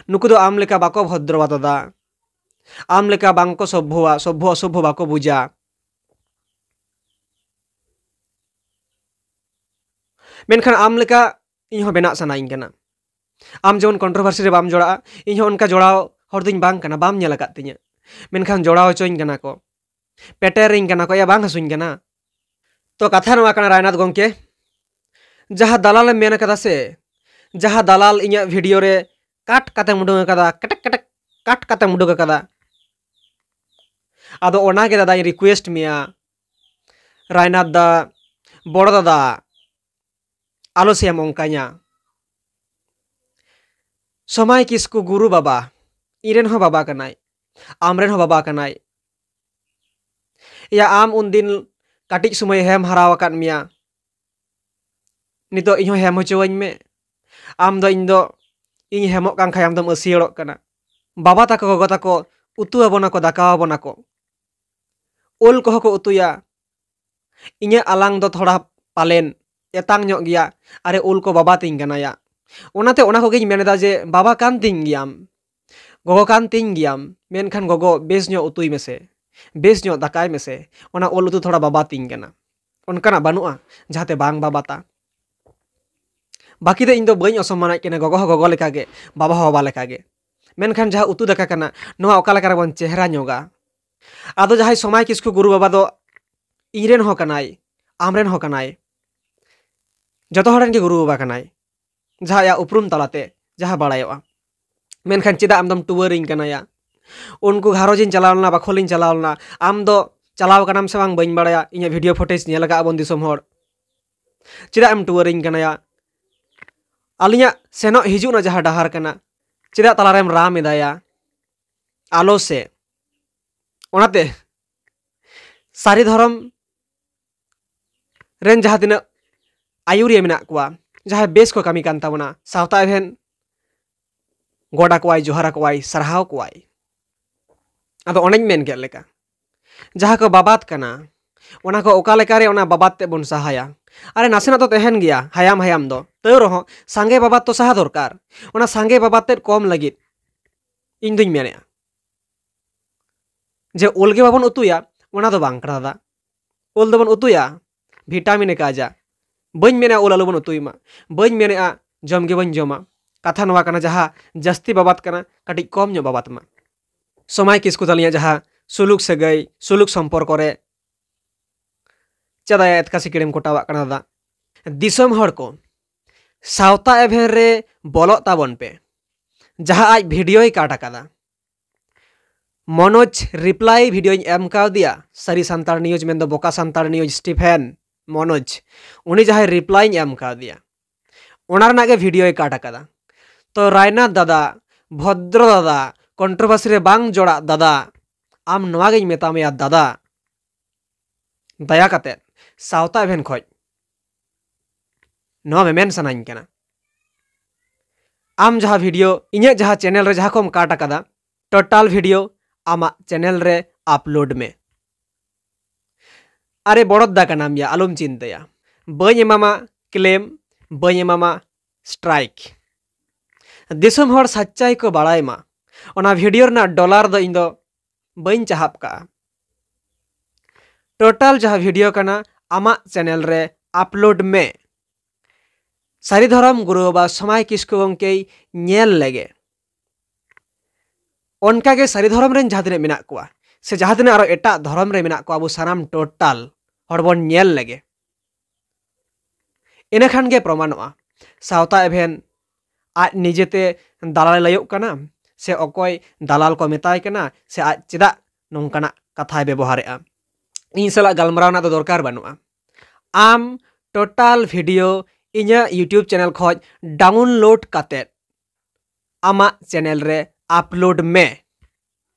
ᱱᱩᱠᱩ ᱫᱚ ᱟᱢ ᱞᱮᱠᱟ ᱵᱟᱠᱚ ᱵᱷᱚᱫᱨᱚᱣᱟ ᱫᱟᱫᱟ, ᱟᱢ ᱞᱮᱠᱟ ᱵᱟᱝᱠᱚ ᱥᱚᱵᱷᱚᱣᱟ, ᱥᱚᱵᱷᱚ ᱚᱥᱚᱵᱷᱚ ᱵᱟᱠᱚ ᱵᱩᱡᱟ᱾ ᱢᱮᱱᱠᱷᱟᱱ ᱟᱢ ᱞᱮᱠᱟ ᱤᱧ ᱦᱚᱸ ᱵᱮᱱᱟᱜ ᱥᱟᱱᱟᱧ ᱠᱟᱱᱟ᱾ ᱟᱢ ᱡᱮᱢᱚᱱ ᱠᱚᱱᱴᱨᱳᱵᱷᱟᱨᱥᱤ ᱨᱮ ᱵᱟᱢ ᱡᱚᱲᱟᱜᱼᱟ, ᱤᱧ ᱦᱚᱸ ᱚᱱᱠᱟ ᱡᱚᱲᱟᱣ ᱦᱚᱲ ᱫᱚᱧ ᱵᱟᱝ ᱠᱟᱱᱟ, ᱵᱟᱢ ᱧᱮᱞ ᱟᱠᱟᱫ ᱛᱤᱧᱟᱹ᱾ ᱢᱮᱱᱠᱷᱟᱱ ᱡᱚᱲᱟᱣ ᱦᱚᱪᱚᱧ ᱠᱟᱱᱟ ᱠᱚ, ᱯᱮᱴᱮᱨᱤᱧ ᱠᱟᱱᱟ ᱠᱚ, ᱮᱭᱟ ᱵᱟᱝ ᱦᱟᱹᱥᱩᱧ ᱠᱟᱱᱟ᱾ ᱛᱚ ᱠᱟᱛᱷᱟ ᱱᱚᱣᱟ ᱠᱟᱱᱟ ᱨᱟᱭᱱᱟᱛᱷ ᱜᱚᱢᱠᱮ, ᱡᱟᱦᱟᱸ ᱫᱟᱞᱟᱞᱮᱢ ᱢᱮᱱ ᱟᱠᱟᱫᱟ ᱥᱮ, ᱡᱟᱦᱟᱸ ᱫᱟᱞᱟᱞ ᱤᱧᱟᱹᱜ ᱵᱷᱤᱰᱤᱭᱳ ᱨᱮ ᱠᱟᱴ ᱠᱟᱛᱮᱢ ᱩᱰᱩᱝ ᱟᱠᱟᱫᱟ, ᱠᱮᱴᱮᱠ ᱠᱮᱴᱮᱠ ᱠᱟᱴ ᱠᱟᱛᱮᱢ ᱩᱰᱩᱝ ᱟᱠᱟᱫᱟ, ᱟᱫᱚ ᱚᱱᱟᱜᱮ ᱫᱟᱫᱟᱧ ᱨᱤᱠᱩᱭᱮᱥᱴ ᱢᱮᱭᱟ, ᱨᱟᱭᱱᱟᱛᱷ ᱫᱟ, ᱵᱚᱲᱚ ᱫᱟᱫᱟ, ᱟᱞᱚ ᱥᱮᱢ ᱚᱱᱠᱟᱧᱟ᱾ ᱥᱚᱢᱟᱭ ᱠᱤᱥᱠᱩ ᱜᱩᱨᱩ ᱵᱟᱵᱟ, ᱤᱧ ᱨᱮᱱ ᱦᱚᱸ ᱵᱟᱵᱟ ᱠᱟᱱᱟᱭ, ᱟᱢ ᱨᱮᱱ ᱦᱚᱸ ᱵᱟᱵᱟ ᱠᱟᱱᱟᱭ᱾ ᱮᱭᱟ, ᱟᱢ ᱩᱱᱫᱤᱱ ᱠᱟᱹᱴᱤᱡ ᱥᱚᱢᱚᱭ ᱦᱮᱢ ᱦᱟᱨᱟ ᱟᱠᱟᱫ ᱢᱮᱭᱟ, ᱱᱤᱛᱚᱜ ᱤᱧ ᱦᱚᱸ ᱦᱮᱢ ᱦᱚᱪᱚᱣᱟᱹᱧ ᱢᱮ᱾ ᱟᱢ ᱫᱚ ᱤᱧ ᱫᱚ, ᱤᱧ ᱦᱮᱢᱚᱜ ᱠᱟᱱ ᱠᱷᱟᱡ ᱟᱢ ᱫᱚᱢ ᱟᱹᱥᱤᱭᱟᱹᱲᱚᱜ ᱠᱟᱱᱟ᱾ ᱵᱟᱵᱟ ᱛᱟᱠᱚ, ᱜᱚᱜᱚ ᱛᱟᱠᱚ ᱩᱛᱩ ᱟᱵᱚᱱᱟ ᱠᱚ, ᱫᱟᱠᱟ ᱟᱵᱚᱱᱟ ᱠᱚ, ᱳᱞ ᱠᱚᱦᱚᱸ ᱠᱚ ᱩᱛᱩᱭᱟ᱾ ᱤᱧᱟᱹᱜ ᱟᱞᱟᱝ ᱫᱚ ᱛᱷᱚᱲᱟ ᱯᱟᱞᱮᱱ ᱮᱛᱟᱝ ᱧᱚᱜ ᱜᱮᱭᱟ, ᱟᱨᱮ ᱳᱞ ᱠᱚ ᱵᱟᱵᱟ ᱛᱤᱧ ᱠᱟᱱᱟᱭᱟ᱾ ᱚᱱᱟᱛᱮ ᱚᱱᱟ ᱠᱚᱜᱮᱧ ᱢᱮᱱᱮᱫᱟ ᱡᱮ ᱵᱟᱵᱟ ᱠᱟᱱ ᱛᱤᱧ ᱜᱮᱭᱟᱢ, ᱜᱚᱜᱚ ᱠᱟᱱ ᱛᱤᱧ ᱜᱮᱭᱟᱢ, ᱢᱮᱱᱠᱷᱟᱱ ᱜᱚᱜᱚ ᱵᱮᱥ ᱧᱚᱜ ᱩᱛᱩᱭ ᱢᱮᱥᱮ, ᱵᱮᱥ ᱧᱚᱜ ᱫᱟᱠᱟᱭ ᱢᱮᱥᱮ, ᱚᱱᱟ ᱳᱞ ᱩᱛᱩ ᱛᱷᱚᱲᱟ ᱵᱟᱵᱟ ᱛᱤᱧ ᱠᱟᱱᱟ᱾ ᱚᱱᱠᱟᱱᱟᱜ ᱵᱟᱹᱱᱩᱜᱼᱟ ᱡᱟᱦᱟᱸᱛᱮ ᱵᱟᱝ ᱵᱟᱵᱟᱛᱟ᱾ ᱵᱟᱹᱠᱤ ᱫᱚ ᱤᱧ ᱫᱚ ᱵᱟᱹᱧ ᱚᱥᱚᱢᱢᱟᱱᱟᱜ ᱠᱤᱱᱟ, ᱜᱚᱜᱚ ᱦᱚᱸ ᱜᱚᱜᱚ ᱞᱮᱠᱟᱜᱮ, ᱵᱟᱵᱟ ᱦᱚᱸ ᱵᱟᱵᱟ ᱞᱮᱠᱟᱜᱮ᱾ ᱢᱮᱱᱠᱷᱟᱱ ᱡᱟᱦᱟᱸ ᱩᱛᱩ ᱫᱟᱠᱟ ᱠᱟᱱᱟ, ᱱᱚᱣᱟ ᱚᱠᱟ ᱞᱮᱠᱟ ᱨᱮᱵᱚᱱ ᱪᱮᱦᱨᱟ ᱧᱚᱜᱟ? ᱟᱫᱚ ᱡᱟᱦᱟᱸᱭ ᱥᱚᱢᱟᱭ ᱠᱤᱥᱠᱩ ᱜᱩᱨᱩ ᱵᱟᱵᱟ ᱫᱚ ᱤᱧ ᱨᱮᱱ ᱦᱚᱸ ᱠᱟᱱᱟᱭ, ᱟᱢ ᱨᱮᱱ ᱦᱚᱸ ᱠᱟᱱᱟᱭ, ᱡᱚᱛᱚ ᱦᱚᱲ ᱨᱮᱱ ᱜᱮ ᱜᱩᱨᱩ ᱵᱟᱵᱟ ᱠᱟᱱᱟᱭ, ᱡᱟᱦᱟᱸ ᱟᱭᱟᱜ ᱩᱯᱨᱩᱢ ᱛᱟᱞᱟᱛᱮ ᱡᱟᱦᱟᱸ ᱵᱟᱲᱟᱭᱚᱜᱼᱟ᱾ ᱢᱮᱱᱠᱷᱟᱱ ᱪᱮᱫᱟᱜ ᱟᱢ ᱫᱚᱢ ᱴᱩᱣᱟᱹᱨᱤᱧ ᱠᱟᱱᱟᱭᱟ? ᱩᱱᱠᱩ ᱜᱷᱟᱨᱚᱸᱡᱽ ᱤᱧ ᱪᱟᱞᱟᱣ ᱞᱮᱱᱟ, ᱵᱟᱠᱷᱳᱞ ᱤᱧ ᱪᱟᱞᱟᱣ ᱞᱮᱱᱟ, ᱟᱢ ᱫᱚ ᱪᱟᱞᱟᱣ ᱠᱟᱱᱟᱢ ᱥᱮ ᱵᱟᱝ ᱵᱟᱹᱧ ᱵᱟᱲᱟᱭᱟ, ᱤᱧᱟᱹᱜ ᱵᱷᱤᱰᱤᱭᱳ ᱯᱷᱩᱴᱮᱡᱽ ᱧᱮᱞ ᱟᱠᱟᱫ ᱵᱚᱱ ᱫᱤᱥᱚᱢ ᱦᱚᱲ᱾ ᱪᱮᱫᱟᱜ ᱮᱢ ᱴᱩᱣᱟᱹᱨᱤᱧ ᱠᱟᱱᱟᱭᱟ? ᱟᱹᱞᱤᱧᱟᱜ ᱥᱮᱱᱚᱜ ᱦᱤᱡᱩᱜ ᱨᱮᱱᱟᱜ ᱡᱟᱦᱟᱸ ᱰᱟᱦᱟᱨ ᱠᱟᱱᱟ, ᱪᱮᱫᱟᱜ ᱛᱟᱞᱟᱨᱮᱢ ᱨᱟᱢ ᱮᱫᱟᱭᱟ? ᱟᱞᱚ ᱥᱮ᱾ ᱚᱱᱟᱛᱮ ᱥᱟᱹᱨᱤ ᱫᱷᱚᱨᱚᱢ ᱨᱮᱱ ᱡᱟᱦᱟᱸ ᱛᱤᱱᱟᱹᱜ ᱟᱹᱭᱩᱨᱤᱭᱟᱹ ᱢᱮᱱᱟᱜ ᱠᱚᱣᱟ, ᱡᱟᱦᱟᱸᱭ ᱵᱮᱥ ᱠᱚ ᱠᱟᱹᱢᱤ ᱠᱟᱱ ᱛᱟᱵᱚᱱᱟ, ᱥᱟᱶᱛᱟ ᱮᱵᱷᱮᱱ ᱜᱚᱰ ᱟᱠᱚᱣᱟᱭ, ᱡᱚᱦᱟᱨ ᱟᱠᱚᱣᱟᱭ, ᱥᱟᱨᱦᱟᱣ ᱠᱚᱣᱟᱭ᱾ ᱟᱫᱚ ᱚᱱᱮᱧ ᱢᱮᱱ ᱠᱮᱫ ᱞᱮᱠᱟ, ᱡᱟᱦᱟᱸ ᱠᱚ ᱵᱟᱵᱟᱫ ᱠᱟᱱᱟ, ᱚᱱᱟ ᱠᱚ ᱚᱠᱟ ᱞᱮᱠᱟᱨᱮ ᱚᱱᱟ ᱵᱟᱵᱟᱫ ᱛᱮᱫ ᱵᱚᱱ ᱥᱟᱦᱟᱭᱟ? ᱟᱨᱮ, ᱱᱟᱥᱮᱱᱟᱜ ᱫᱚ ᱛᱟᱦᱮᱱ ᱜᱮᱭᱟ ᱦᱟᱭᱟᱢ ᱦᱟᱭᱟᱢ ᱫᱚ, ᱛᱟᱹᱣ ᱨᱮᱦᱚᱸ ᱥᱟᱸᱜᱮ ᱵᱟᱵᱟᱫ ᱛᱚ ᱥᱟᱦᱟ ᱫᱚᱨᱠᱟᱨ᱾ ᱚᱱᱟ ᱥᱟᱸᱜᱮ ᱵᱟᱵᱟᱫ ᱛᱮᱫ ᱠᱚᱢ ᱞᱟᱹᱜᱤᱫ ᱤᱧ ᱫᱩᱧ ᱢᱮᱱᱮᱫᱼᱟ ᱡᱮ ᱳᱞ ᱜᱮ ᱵᱟᱵᱚᱱ ᱩᱛᱩᱭᱟ, ᱚᱱᱟ ᱫᱚ ᱵᱟᱝ ᱠᱟᱱᱟ ᱫᱟᱫᱟ᱾ ᱳᱞ ᱫᱚᱵᱚᱱ ᱩᱛᱩᱭᱟ, ᱵᱷᱤᱴᱟᱢᱤᱱ ᱮ ᱠᱟᱡᱟ᱾ ᱵᱟᱹᱧ ᱢᱮᱱᱟ ᱳᱞ ᱟᱞᱚᱵᱚᱱ ᱩᱛᱩᱭ ᱢᱟ, ᱵᱟᱹᱧ ᱢᱮᱱᱮᱫᱼᱟ ᱡᱚᱢ ᱜᱮ ᱵᱟᱹᱧ ᱡᱚᱢᱟ᱾ ᱠᱟᱛᱷᱟ ᱱᱚᱣᱟ ᱠᱟᱱᱟ, ᱡᱟᱦᱟᱸ ᱡᱟᱹᱥᱛᱤ ᱵᱟᱵᱟᱫ ᱠᱟᱱᱟ, ᱠᱟᱹᱴᱤᱡ ᱠᱚᱢ ᱧᱚᱜ ᱵᱟᱵᱟᱫ ᱢᱟ᱾ ᱥᱚᱢᱟᱭ ᱠᱤᱥᱠᱩ ᱛᱟᱹᱞᱤᱧᱟᱜ ᱡᱟᱦᱟᱸ ᱥᱩᱞᱩᱠ ᱥᱟᱹᱜᱟᱹᱭ, ᱥᱩᱞᱩᱠ ᱥᱚᱢᱯᱚᱨᱠᱚ ᱨᱮ ᱪᱮᱫᱟᱭᱟ ᱮᱛᱠᱟ ᱥᱤᱠᱲᱮᱢ ᱠᱚᱴᱟᱣᱟᱜ ᱠᱟᱱᱟ ᱫᱟᱫᱟ? ᱫᱤᱥᱚᱢ ᱦᱚᱲ ᱠᱚ, ᱥᱟᱶᱛᱟ ᱮᱵᱷᱮᱱ ᱨᱮ ᱵᱚᱞᱚᱜ ᱛᱟᱵᱚᱱ ᱯᱮ, ᱡᱟᱦᱟᱸ ᱟᱡ ᱵᱷᱤᱰᱤᱭᱳᱭ ᱠᱟᱴ ᱟᱠᱟᱫᱟ᱾ ᱢᱚᱱᱳᱡᱽ ᱨᱤᱯᱞᱟᱭ ᱵᱷᱤᱰᱤᱭᱳᱧ ᱮᱢ ᱠᱟᱣᱫᱮᱭᱟ, ᱥᱟᱹᱨᱤ ᱥᱟᱱᱛᱟᱲ ᱱᱤᱭᱩᱡᱽ ᱢᱮᱱᱫᱚ ᱵᱚᱠᱟ ᱥᱟᱱᱛᱟᱲ ᱱᱤᱭᱩᱡᱽ ᱥᱴᱤᱯᱷᱮᱱ ᱢᱚᱱᱳᱡᱽ, ᱩᱱᱤ ᱡᱟᱦᱟᱸᱭ ᱨᱤᱯᱞᱟᱭᱤᱧ ᱮᱢ ᱠᱟᱣᱫᱮᱭᱟ, ᱚᱱᱟ ᱨᱮᱱᱟᱜ ᱜᱮ ᱵᱷᱤᱰᱤᱭᱳᱭ ᱠᱟᱴ ᱟᱠᱟᱫᱟ᱾ ᱛᱚ ᱨᱟᱭᱱᱟᱛᱷ ᱫᱟᱫᱟ, ᱵᱷᱚᱫᱨᱚ ᱫᱟᱫᱟ, ᱠᱚᱱᱴᱨᱳᱵᱷᱟᱨᱥᱤ ᱨᱮ ᱵᱟᱝ ᱡᱚᱲᱟᱜ ᱫᱟᱫᱟ, ᱟᱢ ᱱᱚᱣᱟ ᱜᱤᱧ ᱢᱮᱛᱟ ᱢᱮᱭᱟ ᱫᱟᱫᱟ, ᱫᱟᱭᱟ ᱠᱟᱛᱮ ᱥᱟᱶᱛᱟ ᱮᱵᱷᱮᱱ ᱠᱷᱚᱡ ᱱᱚᱣᱟ ᱢᱮᱢᱮᱱ ᱥᱟᱱᱟᱧ ᱠᱟᱱᱟ᱾ ᱟᱢ ᱡᱟᱦᱟᱸ ᱵᱷᱤᱰᱤᱭᱳ ᱤᱧᱟᱹᱜ ᱡᱟᱦᱟᱸ ᱪᱮᱱᱮᱞ ᱨᱮ ᱡᱟᱦᱟᱸ ᱠᱚᱢ ᱠᱟᱴ ᱟᱠᱟᱫᱟ, ᱴᱳᱴᱟᱞ ᱵᱷᱤᱰᱤᱭᱳ ᱟᱢᱟᱜ ᱪᱮᱱᱮᱞ ᱨᱮ ᱟᱯᱞᱳᱰ ᱢᱮ᱾ ᱟᱨᱮ ᱵᱚᱲᱚᱫ ᱫᱟ ᱠᱟᱱᱟᱢ ᱭᱟ, ᱟᱞᱚᱢ ᱪᱤᱱᱛᱟᱹᱭᱟ, ᱵᱟᱹᱧ ᱮᱢᱟᱢᱟ ᱠᱞᱮᱢ, ᱵᱟᱹᱧ ᱮᱢᱟᱢᱟ ᱥᱴᱨᱟᱭᱤᱠ᱾ ᱫᱤᱥᱚᱢ ᱦᱚᱲ ᱥᱟᱪᱪᱟᱭ ᱠᱚ ᱵᱟᱲᱟᱭ ᱢᱟ, ᱚᱱᱟ ᱵᱷᱤᱰᱤᱭᱳ ᱨᱮᱱᱟᱜ ᱰᱚᱞᱟᱨ ᱫᱚ ᱤᱧ ᱫᱚ ᱵᱟᱹᱧ ᱪᱟᱦᱟᱵ ᱠᱟᱜᱼᱟ᱾ ᱴᱳᱴᱟᱞ ᱡᱟᱦᱟᱸ ᱵᱷᱤᱰᱤᱭᱳ ᱠᱟᱱᱟ, ᱟᱢᱟᱜ ᱪᱮᱱᱮᱞ ᱨᱮ ᱟᱯᱞᱳᱰ ᱢᱮ᱾ ᱥᱟᱹᱨᱤ ᱫᱷᱚᱨᱚᱢ ᱜᱩᱨᱩ ᱵᱟᱵᱟ ᱥᱚᱢᱟᱭ ᱠᱤᱥᱠᱩ ᱜᱚᱢᱠᱮᱭ ᱧᱮᱞ ᱞᱮᱜᱮ᱾ ᱚᱱᱠᱟᱜᱮ ᱥᱟᱹᱨᱤ ᱫᱷᱚᱨᱚᱢ ᱨᱮᱱ ᱡᱟᱦᱟᱸ ᱛᱤᱱᱟᱹᱜ ᱢᱮᱱᱟᱜ ᱠᱚᱣᱟ, ᱥᱮ ᱡᱟᱦᱟᱸ ᱛᱤᱱᱟᱹᱜ ᱟᱨᱚ ᱮᱴᱟᱜ ᱫᱷᱚᱨᱚᱢ ᱨᱮ ᱢᱮᱱᱟᱜ ᱠᱚᱣᱟ, ᱟᱵᱚ ᱥᱟᱱᱟᱢ ᱴᱳᱴᱟᱞ ᱦᱚᱲ ᱵᱚᱱ ᱧᱮᱞ ᱞᱮᱜᱮ᱾ ᱤᱱᱟᱹ ᱠᱷᱟᱱ ᱜᱮ ᱯᱨᱚᱢᱟᱱᱚᱜᱼᱟ, ᱥᱟᱶᱛᱟ ᱮᱵᱷᱮᱱ ᱟᱡ ᱱᱤᱡᱮᱛᱮ ᱫᱟᱞᱟᱞᱮ ᱞᱟᱹᱭᱚᱜ ᱠᱟᱱᱟ, ᱥᱮ ᱚᱠᱚᱭ ᱫᱟᱞᱟᱞ ᱠᱚ ᱢᱮᱛᱟᱭ ᱠᱟᱱᱟ, ᱥᱮ ᱟᱡ ᱪᱮᱫᱟᱜ ᱱᱚᱝᱠᱟᱱᱟᱜ ᱠᱟᱛᱷᱟᱭ ᱵᱮᱵᱚᱦᱟᱨᱮᱫᱼᱟ᱾ ᱤᱧ ᱥᱟᱞᱟᱜ ᱜᱟᱞᱢᱟᱨᱟᱣ ᱨᱮᱱᱟᱜ ᱫᱚ ᱫᱚᱨᱠᱟᱨ ᱵᱟᱹᱱᱩᱜᱼᱟ᱾ ᱟᱢ ᱴᱳᱴᱟᱞ ᱵᱷᱤᱰᱤᱭᱳ ᱤᱧᱟᱹᱜ YouTube ᱪᱮᱱᱮᱞ ᱠᱷᱚᱱ ᱰᱟᱣᱩᱱᱞᱳᱰ ᱠᱟᱛᱮᱫ ᱟᱢᱟᱜ ᱪᱮᱱᱮᱞ ᱨᱮ ᱟᱯᱞᱳᱰ ᱢᱮ᱾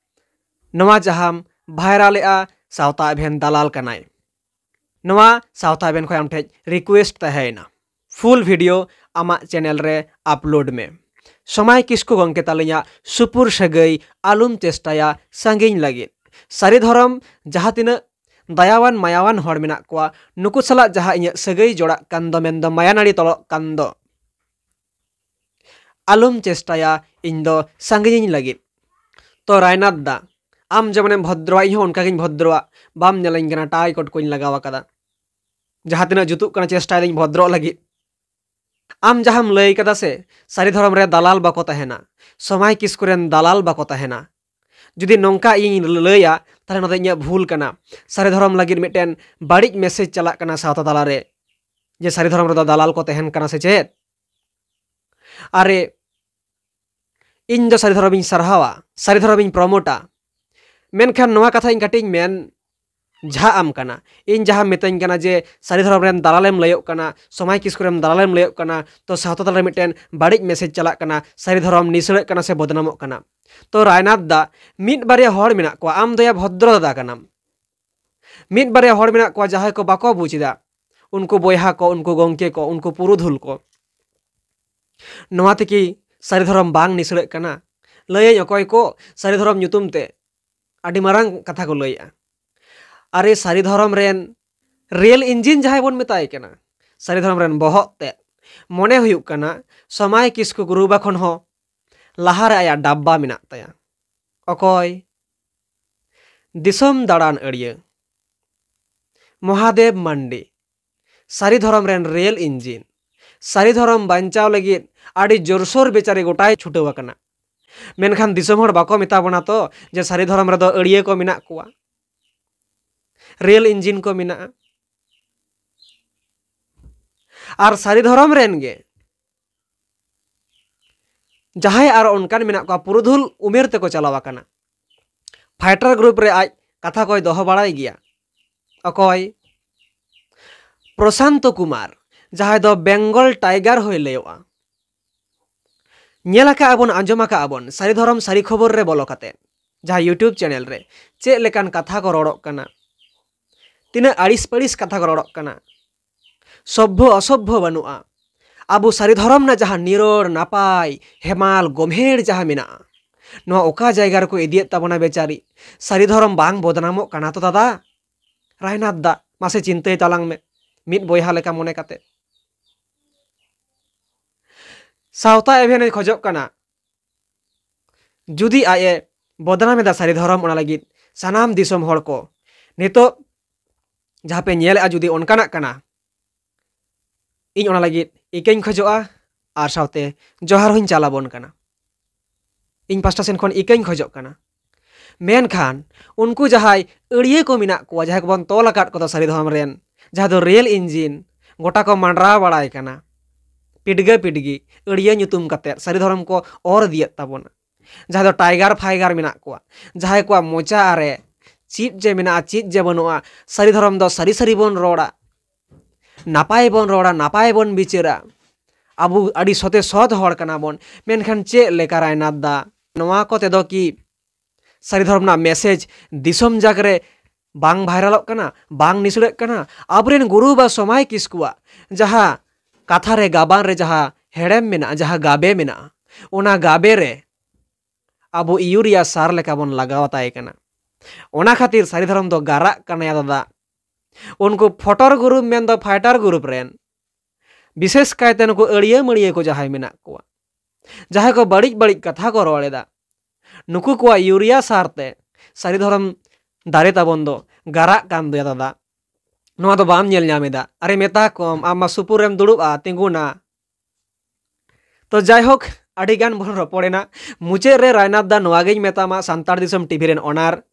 ᱱᱚᱣᱟ ᱡᱟᱦᱟᱸᱢ ᱵᱷᱟᱭᱨᱟᱞᱮᱜᱼᱟ, ᱥᱟᱶᱛᱟ ᱮᱵᱷᱮᱱ ᱫᱟᱞᱟᱞ ᱠᱟᱱᱟᱭ᱾ ᱱᱚᱣᱟ ᱥᱟᱶᱛᱟ ᱮᱵᱷᱮᱱ ᱠᱷᱚᱱ ᱟᱢ ᱴᱷᱮᱱ ᱨᱤᱠᱩᱭᱮᱥᱴ ᱛᱟᱦᱮᱸᱭᱮᱱᱟ, ᱯᱷᱩᱞ ᱵᱷᱤᱰᱤᱭᱳ ᱟᱢᱟᱜ ᱪᱮᱱᱮᱞ ᱨᱮ ᱟᱯᱞᱳᱰ ᱢᱮ᱾ ᱥᱚᱢᱟᱭ ᱠᱤᱥᱠᱩ ᱜᱚᱢᱠᱮ ᱛᱟᱹᱞᱤᱧᱟᱜ ᱥᱩᱯᱩᱨ ᱥᱟᱹᱜᱟᱹᱭ ᱟᱞᱚᱢ ᱪᱮᱥᱴᱟᱭᱟ ᱥᱟᱺᱜᱤᱧ ᱞᱟᱹᱜᱤᱫ᱾ ᱥᱟᱹᱨᱤ ᱫᱷᱚᱨᱚᱢ ᱡᱟᱦᱟᱸ ᱛᱤᱱᱟᱹᱜ ᱫᱟᱭᱟᱣᱟᱱ ᱢᱟᱭᱟᱣᱟᱱ ᱦᱚᱲ ᱢᱮᱱᱟᱜ ᱠᱚᱣᱟ, ᱱᱩᱠᱩ ᱥᱟᱞᱟᱜ ᱡᱟᱦᱟᱸ ᱤᱧᱟᱹᱜ ᱥᱟᱹᱜᱟᱹᱭ ᱡᱚᱲᱟᱜ ᱠᱟᱱ ᱫᱚ, ᱢᱮᱱᱫᱚ ᱢᱟᱭᱟ ᱱᱟᱹᱲᱤ ᱛᱚᱞᱚᱜ ᱠᱟᱱ ᱫᱚ, ᱟᱞᱚᱢ ᱪᱮᱥᱴᱟᱭᱟ ᱤᱧ ᱫᱚ ᱥᱟᱺᱜᱤᱧᱤᱧ ᱞᱟᱹᱜᱤᱫ᱾ ᱛᱚ ᱨᱟᱭᱱᱟᱛᱷ ᱫᱟ, ᱟᱢ ᱡᱮᱢᱚᱱᱮᱢ ᱵᱷᱚᱫᱨᱚᱣᱟ, ᱤᱧ ᱦᱚᱸ ᱚᱱᱠᱟᱜᱤᱧ ᱵᱷᱚᱫᱨᱚᱣᱟ᱾ ᱵᱟᱢ ᱧᱮᱞᱤᱧ ᱠᱟᱱᱟ, ᱴᱟᱭ ᱠᱚᱴ ᱠᱚᱧ ᱞᱟᱜᱟᱣ ᱟᱠᱟᱫᱟ᱾ ᱡᱟᱦᱟᱸ ᱛᱤᱱᱟᱹᱜ ᱡᱩᱛᱩᱜ ᱠᱟᱱᱟ, ᱪᱮᱥᱴᱟᱭᱮᱫᱟᱹᱧ ᱵᱷᱚᱫᱨᱚᱜ ᱞᱟᱹᱜᱤᱫ᱾ ᱟᱢ ᱡᱟᱦᱟᱸᱢ ᱞᱟᱹᱭ ᱠᱟᱫᱟ ᱥᱮ, ᱥᱟᱹᱨᱤ ᱫᱷᱚᱨᱚᱢ ᱨᱮ ᱫᱟᱞᱟᱞ ᱵᱟᱠᱚ ᱛᱟᱦᱮᱱᱟ, ᱥᱚᱢᱟᱭ ᱠᱤᱥᱠᱩ ᱨᱮᱱ ᱫᱟᱞᱟᱞ ᱵᱟᱠᱚ ᱛᱟᱦᱮᱱᱟ᱾ ᱡᱩᱫᱤ ᱱᱚᱝᱠᱟ ᱤᱧ ᱞᱟᱹᱭᱟ, ᱛᱟᱦᱞᱮ ᱱᱚᱣᱟ ᱫᱚ ᱤᱧᱟᱹᱜ ᱵᱷᱩᱞ ᱠᱟᱱᱟ᱾ ᱥᱟᱹᱨᱤ ᱫᱷᱚᱨᱚᱢ ᱞᱟᱹᱜᱤᱫ ᱢᱤᱫᱴᱮᱱ ᱵᱟᱹᱲᱤᱡ ᱢᱮᱥᱮᱡᱽ ᱪᱟᱞᱟᱜ ᱠᱟᱱᱟ ᱥᱟᱶᱛᱟ ᱛᱟᱞᱟᱨᱮ, ᱡᱮ ᱥᱟᱹᱨᱤ ᱫᱷᱚᱨᱚᱢ ᱨᱮᱫᱚ ᱫᱟᱞᱟᱞ ᱠᱚ ᱛᱟᱦᱮᱱ ᱠᱟᱱᱟ ᱥᱮ ᱪᱮᱫ? ᱟᱨᱮ, ᱤᱧ ᱫᱚ ᱥᱟᱹᱨᱤ ᱫᱷᱚᱨᱚᱢᱤᱧ ᱥᱟᱨᱦᱟᱣᱟ, ᱥᱟᱹᱨᱤ ᱫᱷᱚᱨᱚᱢᱤᱧ ᱯᱨᱚᱢᱳᱴᱟ, ᱢᱮᱱᱠᱷᱟᱱ ᱱᱚᱣᱟ ᱠᱟᱛᱷᱟ ᱤᱧ ᱠᱟᱹᱴᱤᱡ ᱤᱧ ᱢᱮᱱ ᱡᱷᱟᱜ ᱟᱢ ᱠᱟᱱᱟ᱾ ᱤᱧ ᱡᱟᱦᱟᱸᱢ ᱢᱤᱛᱟᱹᱧ ᱠᱟᱱᱟ ᱡᱮ ᱥᱟᱹᱨᱤ ᱫᱷᱚᱨᱚᱢ ᱨᱮᱱ ᱫᱟᱞᱟᱞᱮᱢ ᱞᱟᱹᱭᱚᱜ ᱠᱟᱱᱟ, ᱥᱚᱢᱟᱭ ᱠᱤᱥᱠᱩ ᱨᱮᱱ ᱫᱟᱞᱟᱞᱮᱢ ᱞᱟᱹᱭᱚᱜ ᱠᱟᱱᱟ, ᱛᱚ ᱥᱟᱶᱛᱟ ᱛᱟᱞᱟᱨᱮ ᱢᱤᱫᱴᱮᱱ ᱵᱟᱹᱲᱤᱡ ᱢᱮᱥᱮᱡᱽ ᱪᱟᱞᱟᱜ ᱠᱟᱱᱟ, ᱥᱟᱹᱨᱤ ᱫᱷᱚᱨᱚᱢ ᱱᱤᱥᱲᱟᱹᱜ ᱠᱟᱱᱟ ᱥᱮ ᱵᱚᱫᱱᱟᱢᱚᱜ ᱠᱟᱱᱟ᱾ ᱛᱚ ᱨᱟᱭᱱᱟᱛᱷ ᱫᱟ, ᱢᱤᱫ ᱵᱟᱨᱭᱟ ᱦᱚᱲ ᱢᱮᱱᱟᱜ ᱠᱚᱣᱟ, ᱟᱢ ᱫᱚᱭᱟ ᱵᱷᱚᱫᱨᱚ ᱫᱟᱫᱟ ᱠᱟᱱᱟᱢ, ᱢᱤᱫ ᱵᱟᱨᱭᱟ ᱦᱚᱲ ᱢᱮᱱᱟᱜ ᱠᱚᱣᱟ ᱡᱟᱦᱟᱸᱭ ᱠᱚ ᱵᱟᱠᱚ ᱵᱩᱡᱽ ᱮᱫᱟ, ᱩᱱᱠᱩ ᱵᱚᱭᱦᱟ ᱠᱚ, ᱩᱱᱠᱩ ᱜᱚᱢᱠᱮ ᱠᱚ, ᱩᱱᱠᱩ ᱯᱩᱨᱩᱫᱷᱩᱞ ᱠᱚ᱾ ᱱᱚᱣᱟ ᱛᱮᱠᱤ ᱥᱟᱹᱨᱤ ᱫᱷᱚᱨᱚᱢ ᱵᱟᱝ ᱱᱤᱥᱲᱟᱹᱜ ᱠᱟᱱᱟ? ᱞᱟᱹᱭᱟᱹᱧ ᱚᱠᱚᱭ ᱠᱚ ᱥᱟᱹᱨᱤ ᱫᱷᱚᱨᱚᱢ ᱧᱩᱛᱩᱢ ᱛᱮ ᱟᱹᱰᱤ ᱢᱟᱨᱟᱝ ᱠᱟᱛᱷᱟ ᱠᱚ ᱞᱟᱹᱭᱮᱜᱼᱟ᱾ ᱟᱨᱮ ᱥᱟᱹᱨᱤ ᱫᱷᱚᱨᱚᱢ ᱨᱮᱱ ᱨᱤᱭᱮᱞ ᱤᱧᱡᱤᱱ ᱡᱟᱦᱟᱸᱭ ᱵᱚᱱ ᱢᱮᱛᱟᱭ ᱠᱟᱱᱟ, ᱥᱟᱹᱨᱤ ᱫᱷᱚᱨᱚᱢ ᱨᱮᱱ ᱵᱚᱦᱚᱜ ᱛᱮ ᱢᱚᱱᱮ ᱦᱩᱭᱩᱜ ᱠᱟᱱᱟ ᱥᱚᱢᱟᱭ ᱠᱤᱥᱠᱩ ᱜᱩᱨᱩᱵᱟ ᱠᱷᱚᱱ ᱦᱚᱸ ᱞᱟᱦᱟᱨᱮ ᱟᱭᱟᱜ ᱰᱟᱵᱵᱟ ᱢᱮᱱᱟᱜ ᱛᱟᱭᱟ᱾ ᱚᱠᱚᱭ? ᱫᱤᱥᱚᱢ ᱫᱟᱬᱟᱱ ᱟᱹᱲᱭᱟᱹ ᱢᱚᱦᱟᱫᱮᱵ ᱢᱟᱱᱰᱤ, ᱥᱟᱹᱨᱤ ᱫᱷᱚᱨᱚᱢ ᱨᱮᱱ ᱨᱤᱭᱮᱞ ᱤᱧᱡᱤᱱ᱾ ᱥᱟᱹᱨᱤ ᱫᱷᱚᱨᱚᱢ ᱵᱟᱧᱪᱟᱣ ᱞᱟᱹᱜᱤᱫ ᱟᱹᱰᱤ ᱡᱳᱨᱥᱳᱨ ᱵᱮᱪᱟᱨᱤ ᱜᱚᱴᱟᱭ ᱪᱷᱩᱴᱟᱹᱣ ᱟᱠᱟᱱᱟ᱾ ᱢᱮᱱᱠᱷᱟᱱ ᱫᱤᱥᱚᱢ ᱦᱚᱲ ᱵᱟᱠᱚ ᱢᱮᱛᱟ ᱵᱚᱱᱟ ᱛᱚ ᱡᱮ ᱥᱟᱹᱨᱤ ᱫᱷᱚᱨᱚᱢ ᱨᱮᱫᱚ ᱟᱹᱲᱭᱟᱹ ᱠᱚ ᱢᱮᱱᱟᱜ ᱠᱚᱣᱟ, ᱨᱤᱭᱮᱞ ᱤᱧᱡᱤᱱ ᱠᱚ ᱢᱮᱱᱟᱜᱼᱟ᱾ ᱟᱨ ᱥᱟᱹᱨᱤ ᱫᱷᱚᱨᱚᱢ ᱨᱮᱱ ᱜᱮ ᱡᱟᱦᱟᱸᱭ ᱟᱨ ᱚᱱᱠᱟᱱ ᱢᱮᱱᱟᱜ ᱠᱚᱣᱟ, ᱯᱩᱨᱩᱫᱷᱩᱞ ᱩᱢᱮᱨ ᱛᱮᱠᱚ ᱪᱟᱞᱟᱣ ᱟᱠᱟᱱᱟ᱾ ᱯᱷᱟᱭᱴᱟᱨ ᱜᱨᱩᱯ ᱨᱮ ᱟᱡ ᱠᱟᱛᱷᱟ ᱠᱚᱭ ᱫᱚᱦᱚ ᱵᱟᱲᱟᱭ ᱜᱮᱭᱟ᱾ ᱚᱠᱚᱭ? ᱯᱨᱚᱥᱟᱱᱛᱚ ᱠᱩᱢᱟᱨ, ᱡᱟᱦᱟᱸᱭ ᱫᱚ ᱵᱮᱝᱜᱚᱞ ᱴᱟᱭᱜᱟᱨ ᱦᱚᱸᱭ ᱞᱟᱹᱭᱚᱜᱼᱟ᱾ ᱧᱮᱞ ᱟᱠᱟᱜᱼᱟ ᱵᱚᱱ, ᱟᱸᱡᱚᱢ ᱟᱠᱟᱜᱼᱟ ᱵᱚᱱ, ᱥᱟᱹᱨᱤ ᱫᱷᱚᱨᱚᱢ ᱥᱟᱹᱨᱤ ᱠᱷᱚᱵᱚᱨ ᱨᱮ ᱵᱚᱞᱚ ᱠᱟᱛᱮ ᱡᱟᱦᱟᱸ YouTube ᱪᱮᱱᱮᱞ ᱨᱮ ᱪᱮᱫ ᱞᱮᱠᱟᱱ ᱠᱟᱛᱷᱟ ᱠᱚ ᱨᱚᱲᱚᱜ ᱠᱟᱱᱟ, ᱛᱤᱱᱟᱹᱜ ᱟᱹᱲᱤᱥ ᱯᱟᱹᱲᱤᱥ ᱠᱟᱛᱷᱟ ᱠᱚ ᱨᱚᱲᱚᱜ ᱠᱟᱱᱟ, ᱥᱚᱵᱵᱷᱚ ᱚᱥᱚᱵᱵᱷᱚ ᱵᱟᱹᱱᱩᱜᱼᱟ᱾ ᱟᱵᱚ ᱥᱟᱹᱨᱤ ᱫᱷᱚᱨᱚᱢ ᱨᱮᱱᱟᱜ ᱡᱟᱦᱟᱸ ᱱᱤᱨᱚᱲ ᱱᱟᱯᱟᱭ ᱦᱮᱢᱟᱞ ᱜᱚᱢᱦᱮᱲ ᱡᱟᱦᱟᱸ ᱢᱮᱱᱟᱜᱼᱟ, ᱱᱚᱣᱟ ᱚᱠᱟ ᱡᱟᱭᱜᱟ ᱨᱮᱠᱚ ᱤᱫᱤᱭᱮᱫ ᱛᱟᱵᱚᱱᱟ ᱵᱮᱪᱟᱨᱤ? ᱥᱟᱹᱨᱤ ᱫᱷᱚᱨᱚᱢ ᱵᱟᱝ ᱵᱚᱫᱱᱟᱢᱚᱜ ᱠᱟᱱᱟ ᱛᱚ ᱫᱟᱫᱟ? ᱨᱟᱭᱱᱟᱛᱷ ᱫᱟ, ᱢᱟᱥᱮ ᱪᱤᱱᱛᱟᱹᱭ ᱛᱟᱞᱟᱝ ᱢᱮ, ᱢᱤᱫ ᱵᱚᱭᱦᱟ ᱞᱮᱠᱟ ᱢᱚᱱᱮ ᱠᱟᱛᱮ᱾ ᱥᱟᱶᱛᱟ ᱮᱵᱷᱮᱱ ᱮ ᱠᱷᱚᱡᱚᱜ ᱠᱟᱱᱟ, ᱡᱩᱫᱤ ᱟᱡ ᱮ ᱵᱚᱫᱱᱟᱢ ᱮᱫᱟ ᱥᱟᱹᱨᱤ ᱫᱷᱚᱨᱚᱢ, ᱚᱱᱟ ᱞᱟᱹᱜᱤᱫ ᱥᱟᱱᱟᱢ ᱫᱤᱥᱚᱢ ᱦᱚᱲ ᱠᱚ ᱱᱤᱛᱚᱜ ᱡᱟᱦᱟᱸ ᱯᱮ ᱧᱮᱞᱮᱫᱼᱟ, ᱡᱩᱫᱤ ᱚᱱᱠᱟᱱᱟᱜ ᱠᱟᱱᱟ, ᱤᱧ ᱚᱱᱟ ᱞᱟᱹᱜᱤᱫ ᱤᱠᱟᱹᱧ ᱠᱷᱚᱡᱚᱜᱼᱟ ᱟᱨ ᱥᱟᱶᱛᱮ ᱡᱚᱦᱟᱨ ᱦᱚᱸᱧ ᱪᱟᱞ ᱟᱵᱚᱱ ᱠᱟᱱᱟ᱾ ᱤᱧ ᱯᱟᱥᱴᱟ ᱥᱮᱱ ᱠᱷᱚᱱ ᱤᱠᱟᱹᱧ ᱠᱷᱚᱡᱚᱜ ᱠᱟᱱᱟ᱾ ᱢᱮᱱᱠᱷᱟᱱ ᱩᱱᱠᱩ ᱡᱟᱦᱟᱸᱭ ᱟᱹᱲᱭᱟᱹ ᱠᱚ ᱢᱮᱱᱟᱜ ᱠᱚᱣᱟ, ᱡᱟᱦᱟᱸᱭ ᱠᱚᱵᱚᱱ ᱛᱚᱞ ᱟᱠᱟᱫ ᱠᱚᱫᱚ ᱥᱟᱹᱨᱤ ᱫᱷᱚᱨᱚᱢ ᱨᱮᱱ, ᱡᱟᱦᱟᱸ ᱫᱚ ᱨᱤᱭᱮᱞ ᱤᱧᱡᱤᱱ, ᱜᱚᱴᱟ ᱠᱚ ᱢᱟᱸᱰᱨᱟᱣ ᱵᱟᱲᱟᱭ ᱠᱟᱱᱟ, ᱯᱤᱰᱜᱟᱹ ᱯᱤᱰᱜᱤ ᱟᱹᱲᱭᱟᱹ ᱧᱩᱛᱩᱢ ᱠᱟᱛᱮᱫ ᱥᱟᱹᱨᱤ ᱫᱷᱚᱨᱚᱢ ᱠᱚ ᱚᱨ ᱤᱫᱤᱭᱮᱫ ᱛᱟᱵᱚᱱᱟ᱾ ᱡᱟᱦᱟᱸᱭ ᱫᱚ ᱴᱟᱭᱜᱟᱨ ᱯᱷᱟᱭᱜᱟᱨ ᱢᱮᱱᱟᱜ ᱠᱚᱣᱟ, ᱡᱟᱦᱟᱸᱭ ᱠᱚᱣᱟᱜ ᱢᱚᱪᱟ ᱨᱮ ᱪᱮᱫ ᱡᱮ ᱢᱮᱱᱟᱜᱼᱟ, ᱪᱮᱫ ᱡᱮ ᱵᱟᱹᱱᱩᱜᱼᱟ, ᱥᱟᱹᱨᱤ ᱫᱷᱚᱨᱚᱢ ᱫᱚ ᱥᱟᱹᱨᱤ ᱥᱟᱹᱨᱤ ᱵᱚᱱ ᱨᱚᱲᱟ, ᱱᱟᱯᱟᱭ ᱵᱚᱱ ᱨᱚᱲᱟ, ᱱᱟᱯᱟᱭ ᱵᱚᱱ ᱵᱤᱪᱟᱹᱨᱟ᱾ ᱟᱵᱚ ᱟᱹᱰᱤ ᱥᱚᱛᱮ ᱥᱚᱛ ᱦᱚᱲ ᱠᱟᱱᱟ ᱵᱚᱱ, ᱢᱮᱱᱠᱷᱟᱱ ᱪᱮᱫ ᱞᱮᱠᱟ ᱨᱟᱭᱱᱟᱛᱷ ᱫᱟ, ᱱᱚᱣᱟ ᱠᱚᱛᱮ ᱫᱚ ᱠᱤ ᱥᱟᱹᱨᱤ ᱫᱷᱚᱨᱚᱢ ᱨᱮᱱᱟᱜ ᱢᱮᱥᱮᱡᱽ ᱫᱤᱥᱚᱢ ᱡᱟᱠ ᱨᱮ ᱵᱟᱝ ᱵᱷᱟᱭᱨᱟᱞᱚᱜ ᱠᱟᱱᱟ, ᱵᱟᱝ ᱱᱤᱥᱲᱟᱹᱜ ᱠᱟᱱᱟ? ᱟᱵᱚᱨᱮᱱ ᱜᱩᱨᱩ ᱵᱟ ᱥᱚᱢᱟᱭ ᱠᱤᱥᱠᱩᱣᱟᱜ ᱡᱟᱦᱟᱸ ᱠᱟᱛᱷᱟ ᱨᱮ, ᱜᱟᱵᱟᱱ ᱨᱮ ᱡᱟᱦᱟᱸ ᱦᱮᱲᱮᱢ ᱢᱮᱱᱟᱜᱼᱟ, ᱡᱟᱦᱟᱸ ᱜᱟᱵᱮ ᱢᱮᱱᱟᱜᱼᱟ, ᱚᱱᱟ ᱜᱟᱵᱮ ᱨᱮ ᱟᱵᱚ ᱤᱭᱩᱨᱤᱭᱟ ᱥᱟᱨ ᱞᱮᱠᱟ ᱵᱚᱱ ᱞᱟᱜᱟᱣ ᱟᱛᱟᱭ ᱠᱟᱱᱟ᱾ ᱚᱱᱟ ᱠᱷᱟᱹᱛᱤᱨ ᱥᱟᱹᱨᱤ ᱫᱷᱚᱨᱚᱢ ᱫᱚ ᱜᱟᱨᱟᱜ ᱠᱟᱱᱟᱭᱟ ᱫᱟᱫᱟ᱾ ᱩᱱᱠᱩ ᱯᱷᱚᱴᱚᱨ ᱜᱩᱨᱩᱯ ᱢᱮᱱᱫᱚ ᱯᱷᱟᱭᱴᱟᱨ ᱜᱩᱨᱩᱯ ᱨᱮᱱ, ᱵᱤᱥᱮᱥ ᱠᱟᱭᱛᱮ ᱱᱩᱠᱩ ᱟᱹᱲᱤᱭᱟᱹ ᱢᱟᱹᱲᱤᱭᱟᱹ ᱠᱚ ᱡᱟᱦᱟᱸᱭ ᱢᱮᱱᱟᱜ ᱠᱚᱣᱟ, ᱡᱟᱦᱟᱸᱭ ᱠᱚ ᱵᱟᱹᱲᱤᱡ ᱵᱟᱹᱲᱤᱡ ᱠᱟᱛᱷᱟ ᱠᱚ ᱨᱚᱲ ᱮᱫᱟ, ᱱᱩᱠᱩ ᱠᱚᱣᱟᱜ ᱤᱭᱩᱨᱤᱭᱟ ᱥᱟᱨ ᱛᱮ ᱥᱟᱹᱨᱤ ᱫᱷᱚᱨᱚᱢ ᱫᱟᱨᱮ ᱛᱟᱵᱚᱱ ᱫᱚ ᱜᱟᱨᱟᱜ ᱠᱟᱱ ᱫᱚᱭᱟ ᱫᱟᱫᱟ᱾ ᱱᱚᱣᱟ ᱫᱚ ᱵᱟᱢ ᱧᱮᱞ ᱧᱟᱢ ᱮᱫᱟ? ᱟᱨᱮ ᱢᱮᱛᱟ ᱠᱚᱢ, ᱟᱢ ᱢᱟ ᱥᱩᱯᱩᱨ ᱨᱮᱢ ᱫᱩᱲᱩᱵᱼᱟ, ᱛᱤᱸᱜᱩᱱᱟ᱾ ᱛᱚ ᱡᱟᱭᱦᱳᱠ, ᱟᱹᱰᱤ ᱜᱟᱱ ᱵᱚᱱ ᱨᱚᱯᱚᱲᱮᱱᱟ᱾ ᱢᱩᱪᱟᱹᱫ ᱨᱮ ᱨᱟᱭᱱᱟᱛᱷ ᱫᱟ ᱱᱚᱣᱟ ᱜᱤᱧ ᱢᱮᱛᱟᱢᱟ, ᱥᱟᱱᱛᱟᱲ ᱫᱤᱥᱚᱢ ᱴᱤᱵᱷᱤ ᱨᱮᱱ ᱚᱱᱟᱨ,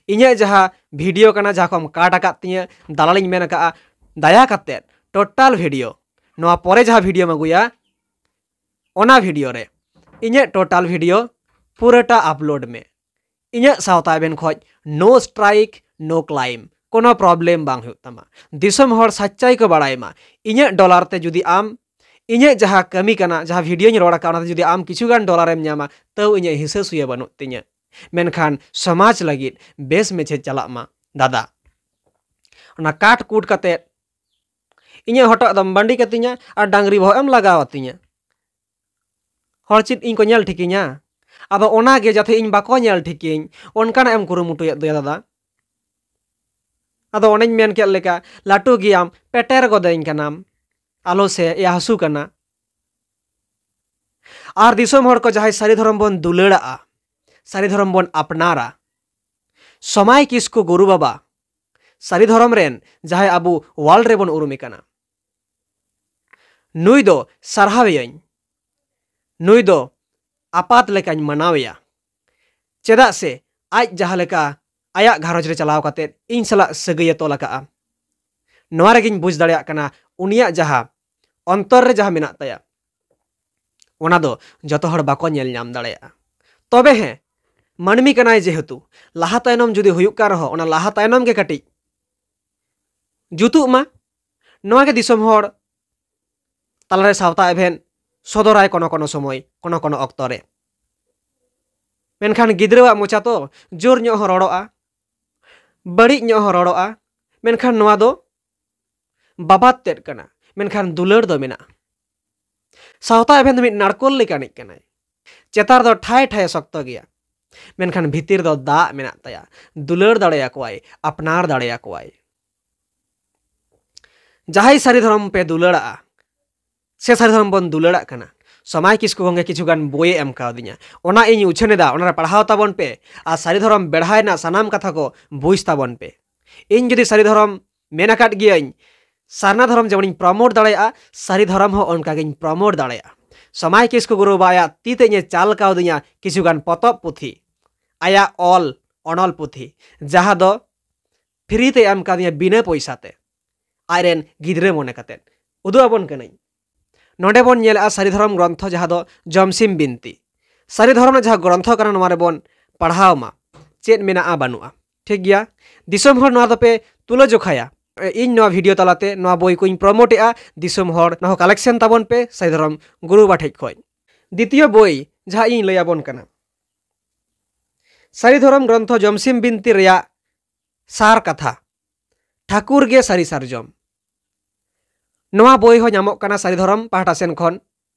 ᱤᱧᱟᱹᱜ ᱡᱟᱦᱟᱸ ᱵᱷᱤᱰᱤᱭᱳ ᱠᱟᱱᱟ, ᱡᱟᱦᱟᱸ ᱠᱚᱢ ᱠᱟᱴ ᱟᱠᱟᱫ ᱛᱤᱧᱟᱹ, ᱫᱟᱞᱟᱞᱤᱧ ᱢᱮᱱ ᱟᱠᱟᱫᱼᱟ, ᱫᱟᱭᱟ ᱠᱟᱛᱮᱫ ᱴᱳᱴᱟᱞ ᱵᱷᱤᱰᱤᱭᱳ, ᱱᱚᱣᱟ ᱯᱚᱨᱮ ᱡᱟᱦᱟᱸ ᱵᱷᱤᱰᱤᱭᱳᱢ ᱟᱹᱜᱩᱭᱟ, ᱚᱱᱟ ᱵᱷᱤᱰᱤᱭᱳ ᱨᱮ ᱤᱧᱟᱹᱜ ᱴᱳᱴᱟᱞ ᱵᱷᱤᱰᱤᱭᱳ ᱯᱩᱨᱟᱹᱴᱟ ᱟᱯᱞᱳᱰ ᱢᱮ᱾ ᱤᱧᱟᱹᱜ ᱥᱟᱶᱛᱟ ᱮᱵᱷᱮᱱ ᱠᱷᱚᱡ no strike, no climb, ᱠᱳᱱᱳ ᱯᱨᱚᱵᱞᱮᱢ ᱵᱟᱝ ᱦᱩᱭᱩᱜ ᱛᱟᱢᱟ᱾ ᱫᱤᱥᱚᱢ ᱦᱚᱲ ᱥᱟᱪᱪᱟᱭ ᱠᱚ ᱵᱟᱲᱟᱭ ᱢᱟ᱾ ᱤᱧᱟᱹᱜ ᱰᱚᱞᱟᱨ ᱛᱮ ᱡᱩᱫᱤ ᱟᱢ ᱤᱧᱟᱹᱜ ᱡᱟᱦᱟᱸ ᱠᱟᱹᱢᱤ ᱠᱟᱱᱟ, ᱡᱟᱦᱟᱸ ᱵᱷᱤᱰᱤᱭᱳᱧ ᱨᱚᱲ ᱟᱠᱟᱫ, ᱚᱱᱟᱛᱮ ᱡᱩᱫᱤ ᱟᱢ ᱠᱤᱪᱷᱩ ᱜᱟᱱ ᱰᱚᱞᱟᱨᱮᱢ ᱧᱟᱢᱟ, ᱛᱟᱹᱣ ᱤᱧᱟᱹᱜ ᱦᱤᱥᱟᱹ ᱥᱩᱭᱟᱹ ᱵᱟᱹᱱᱩᱜ ᱛᱤᱧᱟᱹ᱾ ᱢᱮᱱᱠᱷᱟᱱ ᱥᱚᱢᱟᱡᱽ ᱞᱟᱹᱜᱤᱫ ᱵᱮᱥ ᱢᱮᱪᱷᱮ ᱪᱟᱞᱟᱜ ᱢᱟ ᱫᱟᱫᱟ᱾ ᱚᱱᱟ ᱠᱟᱴ ᱠᱩᱴ ᱠᱟᱛᱮᱫ ᱤᱧᱟᱹᱜ ᱦᱚᱴᱚᱜ ᱫᱚᱢ ᱵᱟᱺᱰᱤ ᱠᱟᱹᱛᱤᱧᱟ ᱟᱨ ᱰᱟᱝᱨᱤ ᱵᱚᱦᱚᱜ ᱮᱢ ᱞᱟᱜᱟᱣ ᱟᱹᱛᱤᱧᱟ᱾ ᱦᱚᱲ ᱪᱮᱫ ᱤᱧ ᱠᱚ ᱧᱮᱞ ᱴᱷᱤᱠᱤᱧᱟ? ᱟᱫᱚ ᱚᱱᱟ ᱜᱮ ᱡᱟᱛᱮ ᱤᱧ ᱵᱟᱠᱚ ᱧᱮᱞ ᱴᱷᱤᱠᱤᱧ, ᱚᱱᱠᱟᱱᱟᱜ ᱮᱢ ᱠᱩᱨᱩᱢᱩᱴᱩᱭᱮᱫ ᱫᱚᱭᱟ ᱫᱟᱫᱟ᱾ ᱟᱫᱚ ᱚᱱᱮᱧ ᱢᱮᱱ ᱠᱮᱫ ᱞᱮᱠᱟ, ᱞᱟᱹᱴᱩ ᱜᱮᱭᱟᱢ, ᱯᱮᱴᱮᱨ ᱜᱚᱫᱟᱹᱧ ᱠᱟᱱᱟᱢ, ᱟᱞᱚ ᱥᱮ ᱮ ᱦᱟᱹᱥᱩ ᱠᱟᱱᱟ᱾ ᱟᱨ ᱫᱤᱥᱚᱢ ᱦᱚᱲ ᱠᱚ ᱡᱟᱦᱟᱸᱭ ᱥᱟᱹᱨᱤ ᱫᱷᱚᱨᱚᱢ ᱵᱚᱱ ᱫᱩᱞᱟᱹᱲᱟᱜᱼᱟ, ᱥᱟᱹᱨᱤ ᱫᱷᱚᱨᱚᱢ ᱵᱚᱱ ᱟᱯᱱᱟᱨᱟ, ᱥᱚᱢᱟᱭ ᱠᱤᱥᱠᱩ ᱜᱩᱨᱩ ᱵᱟᱵᱟ, ᱥᱟᱹᱨᱤ ᱫᱷᱚᱨᱚᱢ ᱨᱮᱱ ᱡᱟᱦᱟᱸᱭ ᱟᱵᱚ ᱣᱟᱨᱞᱰ ᱨᱮᱵᱚᱱ ᱩᱨᱩᱢᱮ ᱠᱟᱱᱟ, ᱱᱩᱭ ᱫᱚ ᱥᱟᱨᱦᱟᱣᱮᱭᱟᱹᱧ, ᱱᱩᱭ ᱫᱚ ᱟᱯᱟᱛ ᱞᱮᱠᱟᱧ ᱢᱟᱱᱟᱣᱮᱭᱟ᱾ ᱪᱮᱫᱟᱜ ᱥᱮ ᱟᱡ ᱡᱟᱦᱟᱸ ᱞᱮᱠᱟ ᱟᱭᱟᱜ ᱜᱷᱟᱨᱚᱸᱡᱽ ᱨᱮ ᱪᱟᱞᱟᱣ ᱠᱟᱛᱮᱫ ᱤᱧ ᱥᱟᱞᱟᱜ ᱥᱟᱹᱜᱟᱹᱭᱮ ᱛᱚᱞ ᱟᱠᱟᱫᱼᱟ, ᱱᱚᱣᱟ ᱨᱮᱜᱮᱧ ᱵᱩᱡᱽ ᱫᱟᱲᱮᱭᱟᱜ ᱠᱟᱱᱟ ᱩᱱᱤᱭᱟᱜ ᱡᱟᱦᱟᱸ ᱚᱱᱛᱚᱨ ᱨᱮ ᱡᱟᱦᱟᱸ ᱢᱮᱱᱟᱜ ᱛᱟᱭᱟ, ᱚᱱᱟ ᱫᱚ ᱡᱚᱛᱚ ᱦᱚᱲ ᱵᱟᱠᱚ ᱧᱮᱞ ᱧᱟᱢ ᱫᱟᱲᱮᱭᱟᱜᱼᱟ᱾ ᱛᱚᱵᱮ ᱦᱮᱸ, ᱢᱟᱹᱱᱢᱤ ᱠᱟᱱᱟᱭ ᱡᱮᱦᱮᱛᱩ, ᱞᱟᱦᱟ ᱛᱟᱭᱱᱚᱢ ᱡᱩᱫᱤ ᱦᱩᱭᱩᱜ ᱠᱟᱱ ᱨᱮᱦᱚᱸ, ᱚᱱᱟ ᱞᱟᱦᱟ ᱛᱟᱭᱱᱚᱢ ᱜᱮ ᱠᱟᱹᱴᱤᱡ ᱡᱩᱛᱩᱜ ᱢᱟ᱾ ᱱᱚᱣᱟ ᱜᱮ ᱫᱤᱥᱚᱢ ᱦᱚᱲ ᱛᱟᱞᱟᱨᱮ ᱥᱟᱶᱛᱟ ᱮᱵᱷᱮᱱ ᱥᱚᱫᱚᱨᱟᱭ ᱠᱚᱱᱚ ᱠᱚᱱᱚ ᱥᱚᱢᱚᱭ, ᱠᱚᱱᱚ ᱠᱚᱱᱚ ᱚᱠᱛᱚ ᱨᱮ᱾ ᱢᱮᱱᱠᱷᱟᱱ ᱜᱤᱫᱽᱨᱟᱹᱣᱟᱜ ᱢᱚᱪᱟ ᱛᱚ ᱡᱳᱨ ᱧᱚᱜ ᱦᱚᱸ ᱨᱚᱲᱚᱜᱼᱟ, ᱵᱟᱹᱲᱤᱡ ᱧᱚᱜ ᱦᱚᱸ ᱨᱚᱲᱚᱜᱼᱟ, ᱢᱮᱱᱠᱷᱟᱱ ᱱᱚᱣᱟ ᱫᱚ ᱵᱟᱵᱟᱫ ᱛᱮᱫ ᱠᱟᱱᱟ, ᱢᱮᱱᱠᱷᱟᱱ ᱫᱩᱞᱟᱹᱲ ᱫᱚ ᱢᱮᱱᱟᱜᱼᱟ᱾ ᱥᱟᱶᱛᱟ ᱮᱵᱷᱮᱱ ᱫᱚ ᱢᱤᱫ ᱱᱟᱲᱠᱳᱞ ᱞᱮᱠᱟᱱᱤᱡ ᱠᱟᱱᱟᱭ᱾ ᱪᱮᱛᱟᱱ ᱨᱮᱫᱚ ᱴᱷᱟᱭ ᱴᱷᱟᱭ ᱥᱚᱠᱛᱚ ᱜᱮᱭᱟ, ᱢᱮᱱᱠᱷᱟᱱ ᱵᱷᱤᱛᱤᱨ ᱫᱚ ᱫᱟᱜ ᱢᱮᱱᱟᱜ ᱛᱟᱭᱟ᱾ ᱫᱩᱞᱟᱹᱲ ᱫᱟᱲᱮᱭᱟᱠᱚᱣᱟᱭ, ᱟᱯᱱᱟᱨ ᱫᱟᱲᱮᱭᱟᱠᱚᱣᱟᱭ᱾ ᱡᱟᱦᱟᱸᱭ ᱥᱟᱹᱨᱤ ᱫᱷᱚᱨᱚᱢ ᱯᱮ ᱫᱩᱞᱟᱹᱲᱟᱜᱼᱟ, ᱥᱮ ᱥᱟᱹᱨᱤ ᱫᱷᱚᱨᱚᱢ ᱵᱚᱱ ᱫᱩᱞᱟᱹᱲᱟᱜ ᱠᱟᱱᱟ, ᱥᱚᱢᱟᱭ ᱠᱤᱥᱠᱩ ᱜᱚᱢᱠᱮ ᱠᱤᱪᱷᱩ ᱜᱟᱱ ᱵᱳᱭᱮ ᱮᱢ ᱠᱟᱣᱫᱤᱧᱟ, ᱚᱱᱟ ᱤᱧ ᱩᱪᱷᱟᱹᱱ ᱮᱫᱟ, ᱚᱱᱟᱨᱮ ᱯᱟᱲᱦᱟᱣ ᱛᱟᱵᱚᱱ ᱯᱮ ᱟᱨ ᱥᱟᱹᱨᱤ ᱫᱷᱚᱨᱚᱢ ᱵᱮᱲᱦᱟᱭ ᱨᱮᱱᱟᱜ ᱥᱟᱱᱟᱢ ᱠᱟᱛᱷᱟ ᱠᱚ ᱵᱩᱡᱽ ᱛᱟᱵᱚᱱ ᱯᱮ᱾ ᱤᱧ ᱡᱩᱫᱤ ᱥᱟᱹᱨᱤ ᱫᱷᱚᱨᱚᱢ ᱢᱮᱱ ᱟᱠᱟᱫ ᱜᱤᱭᱟᱹᱧ, ᱥᱟᱨᱱᱟ ᱫᱷᱚᱨᱚᱢ ᱡᱮᱢᱚᱱᱤᱧ ᱯᱨᱚᱢᱳᱴ ᱫᱟᱲᱮᱭᱟᱜᱼᱟ, ᱥᱟᱹᱨᱤ ᱫᱷᱚᱨᱚᱢ ᱦᱚᱸ ᱚᱱᱠᱟᱜᱤᱧ ᱯᱨᱚᱢᱳᱴ ᱫᱟᱲᱮᱭᱟᱜᱼᱟ᱾ ᱥᱚᱢᱟᱭ ᱠᱤᱥᱠᱩ ᱜᱩᱨᱩ ᱵᱟᱵᱟ ᱟᱭᱟᱜ ᱛᱤ ᱛᱮ ᱤᱧᱮ ᱪᱟᱞ ᱠᱟᱣᱫᱤᱧᱟ ᱠᱤᱪᱷᱩ ᱜᱟᱱ ᱯᱚᱛᱚᱵ ᱯᱩᱛᱷᱤ, ᱟᱭᱟᱜ ᱚᱞ ᱚᱱᱚᱞ ᱯᱩᱛᱷᱤ, ᱡᱟᱦᱟᱸ ᱫᱚ ᱯᱷᱨᱤ ᱛᱮ ᱮᱢ ᱠᱟᱣᱫᱤᱧᱟ ᱵᱤᱱᱟᱹ ᱯᱚᱭᱥᱟ ᱛᱮ, ᱟᱡᱨᱮᱱ ᱜᱤᱫᱽᱨᱟᱹ ᱢᱚᱱᱮ ᱠᱟᱛᱮᱫ᱾ ᱩᱫᱩᱜ ᱟᱵᱚᱱ ᱠᱟᱹᱱᱟᱹᱧ᱾ ᱱᱚᱰᱮ ᱵᱚᱱ ᱧᱮᱞᱮᱜᱼᱟ ᱥᱟᱹᱨᱤ ᱫᱷᱚᱨᱚᱢ ᱜᱨᱚᱱᱛᱷᱚ, ᱡᱟᱦᱟᱸ ᱫᱚ ᱡᱚᱢᱥᱤᱢ ᱵᱤᱱᱛᱤ᱾ ᱥᱟᱹᱨᱤ ᱫᱷᱚᱨᱚᱢ ᱨᱮᱱᱟᱜ ᱡᱟᱦᱟᱸ ᱜᱨᱚᱱᱛᱷᱚ ᱠᱟᱱᱟ, ᱱᱚᱣᱟ ᱨᱮᱵᱚᱱ ᱯᱟᱲᱦᱟᱣ ᱢᱟ ᱪᱮᱫ ᱢᱮᱱᱟᱜᱼᱟ ᱵᱟᱹᱱᱩᱜᱼᱟ᱾ ᱴᱷᱤᱠ ᱜᱮᱭᱟ, ᱫᱤᱥᱚᱢ ᱦᱚᱲ ᱱᱚᱣᱟ ᱫᱚᱯᱮ ᱛᱩᱞᱟᱹ ᱡᱚᱠᱷᱟᱭᱟ᱾ ᱤᱧ ᱱᱚᱣᱟ ᱵᱷᱤᱰᱤᱭᱳ ᱛᱟᱞᱟᱛᱮ ᱱᱚᱣᱟ ᱵᱳᱭ ᱠᱚᱧ ᱯᱨᱚᱢᱳᱴᱮᱜᱼᱟ, ᱫᱤᱥᱚᱢ ᱦᱚᱲ ᱱᱚᱣᱟ ᱦᱚᱸ ᱠᱟᱞᱮᱠᱥᱚᱱ ᱛᱟᱵᱚᱱ ᱯᱮ ᱥᱟᱹᱨᱤ ᱫᱷᱚᱨᱚᱢ ᱜᱩᱨᱩ ᱵᱟᱵᱟ ᱴᱷᱮᱡ ᱠᱷᱚᱡ᱾ ᱫᱤᱛᱤᱭᱚ ᱵᱳᱭ ᱡᱟᱦᱟᱸ ᱤᱧ ᱞᱟᱹᱭ ᱟᱵᱚᱱ ᱠᱟᱱᱟ, ᱥᱟᱹᱨᱤ ᱫᱷᱚᱨᱚᱢ ᱜᱨᱚᱱᱛᱷᱚ ᱡᱚᱢᱥᱤᱢ ᱵᱤᱱᱛᱤ ᱨᱮᱭᱟᱜ ᱥᱟᱨ ᱠᱟᱛᱷᱟ, ᱴᱷᱟᱹᱠᱩᱨ ᱜᱮ ᱥᱟᱹᱨᱤ ᱥᱟᱨᱡᱚᱢ᱾ ᱱᱚᱣᱟ ᱵᱳᱭ ᱦᱚᱸ ᱧᱟᱢᱚᱜ ᱠᱟᱱᱟ ᱥᱟᱹᱨᱤ ᱫᱷᱚᱨᱚᱢ ᱯᱟᱦᱴᱟ ᱥᱮᱱ ᱠᱷᱚᱱ᱾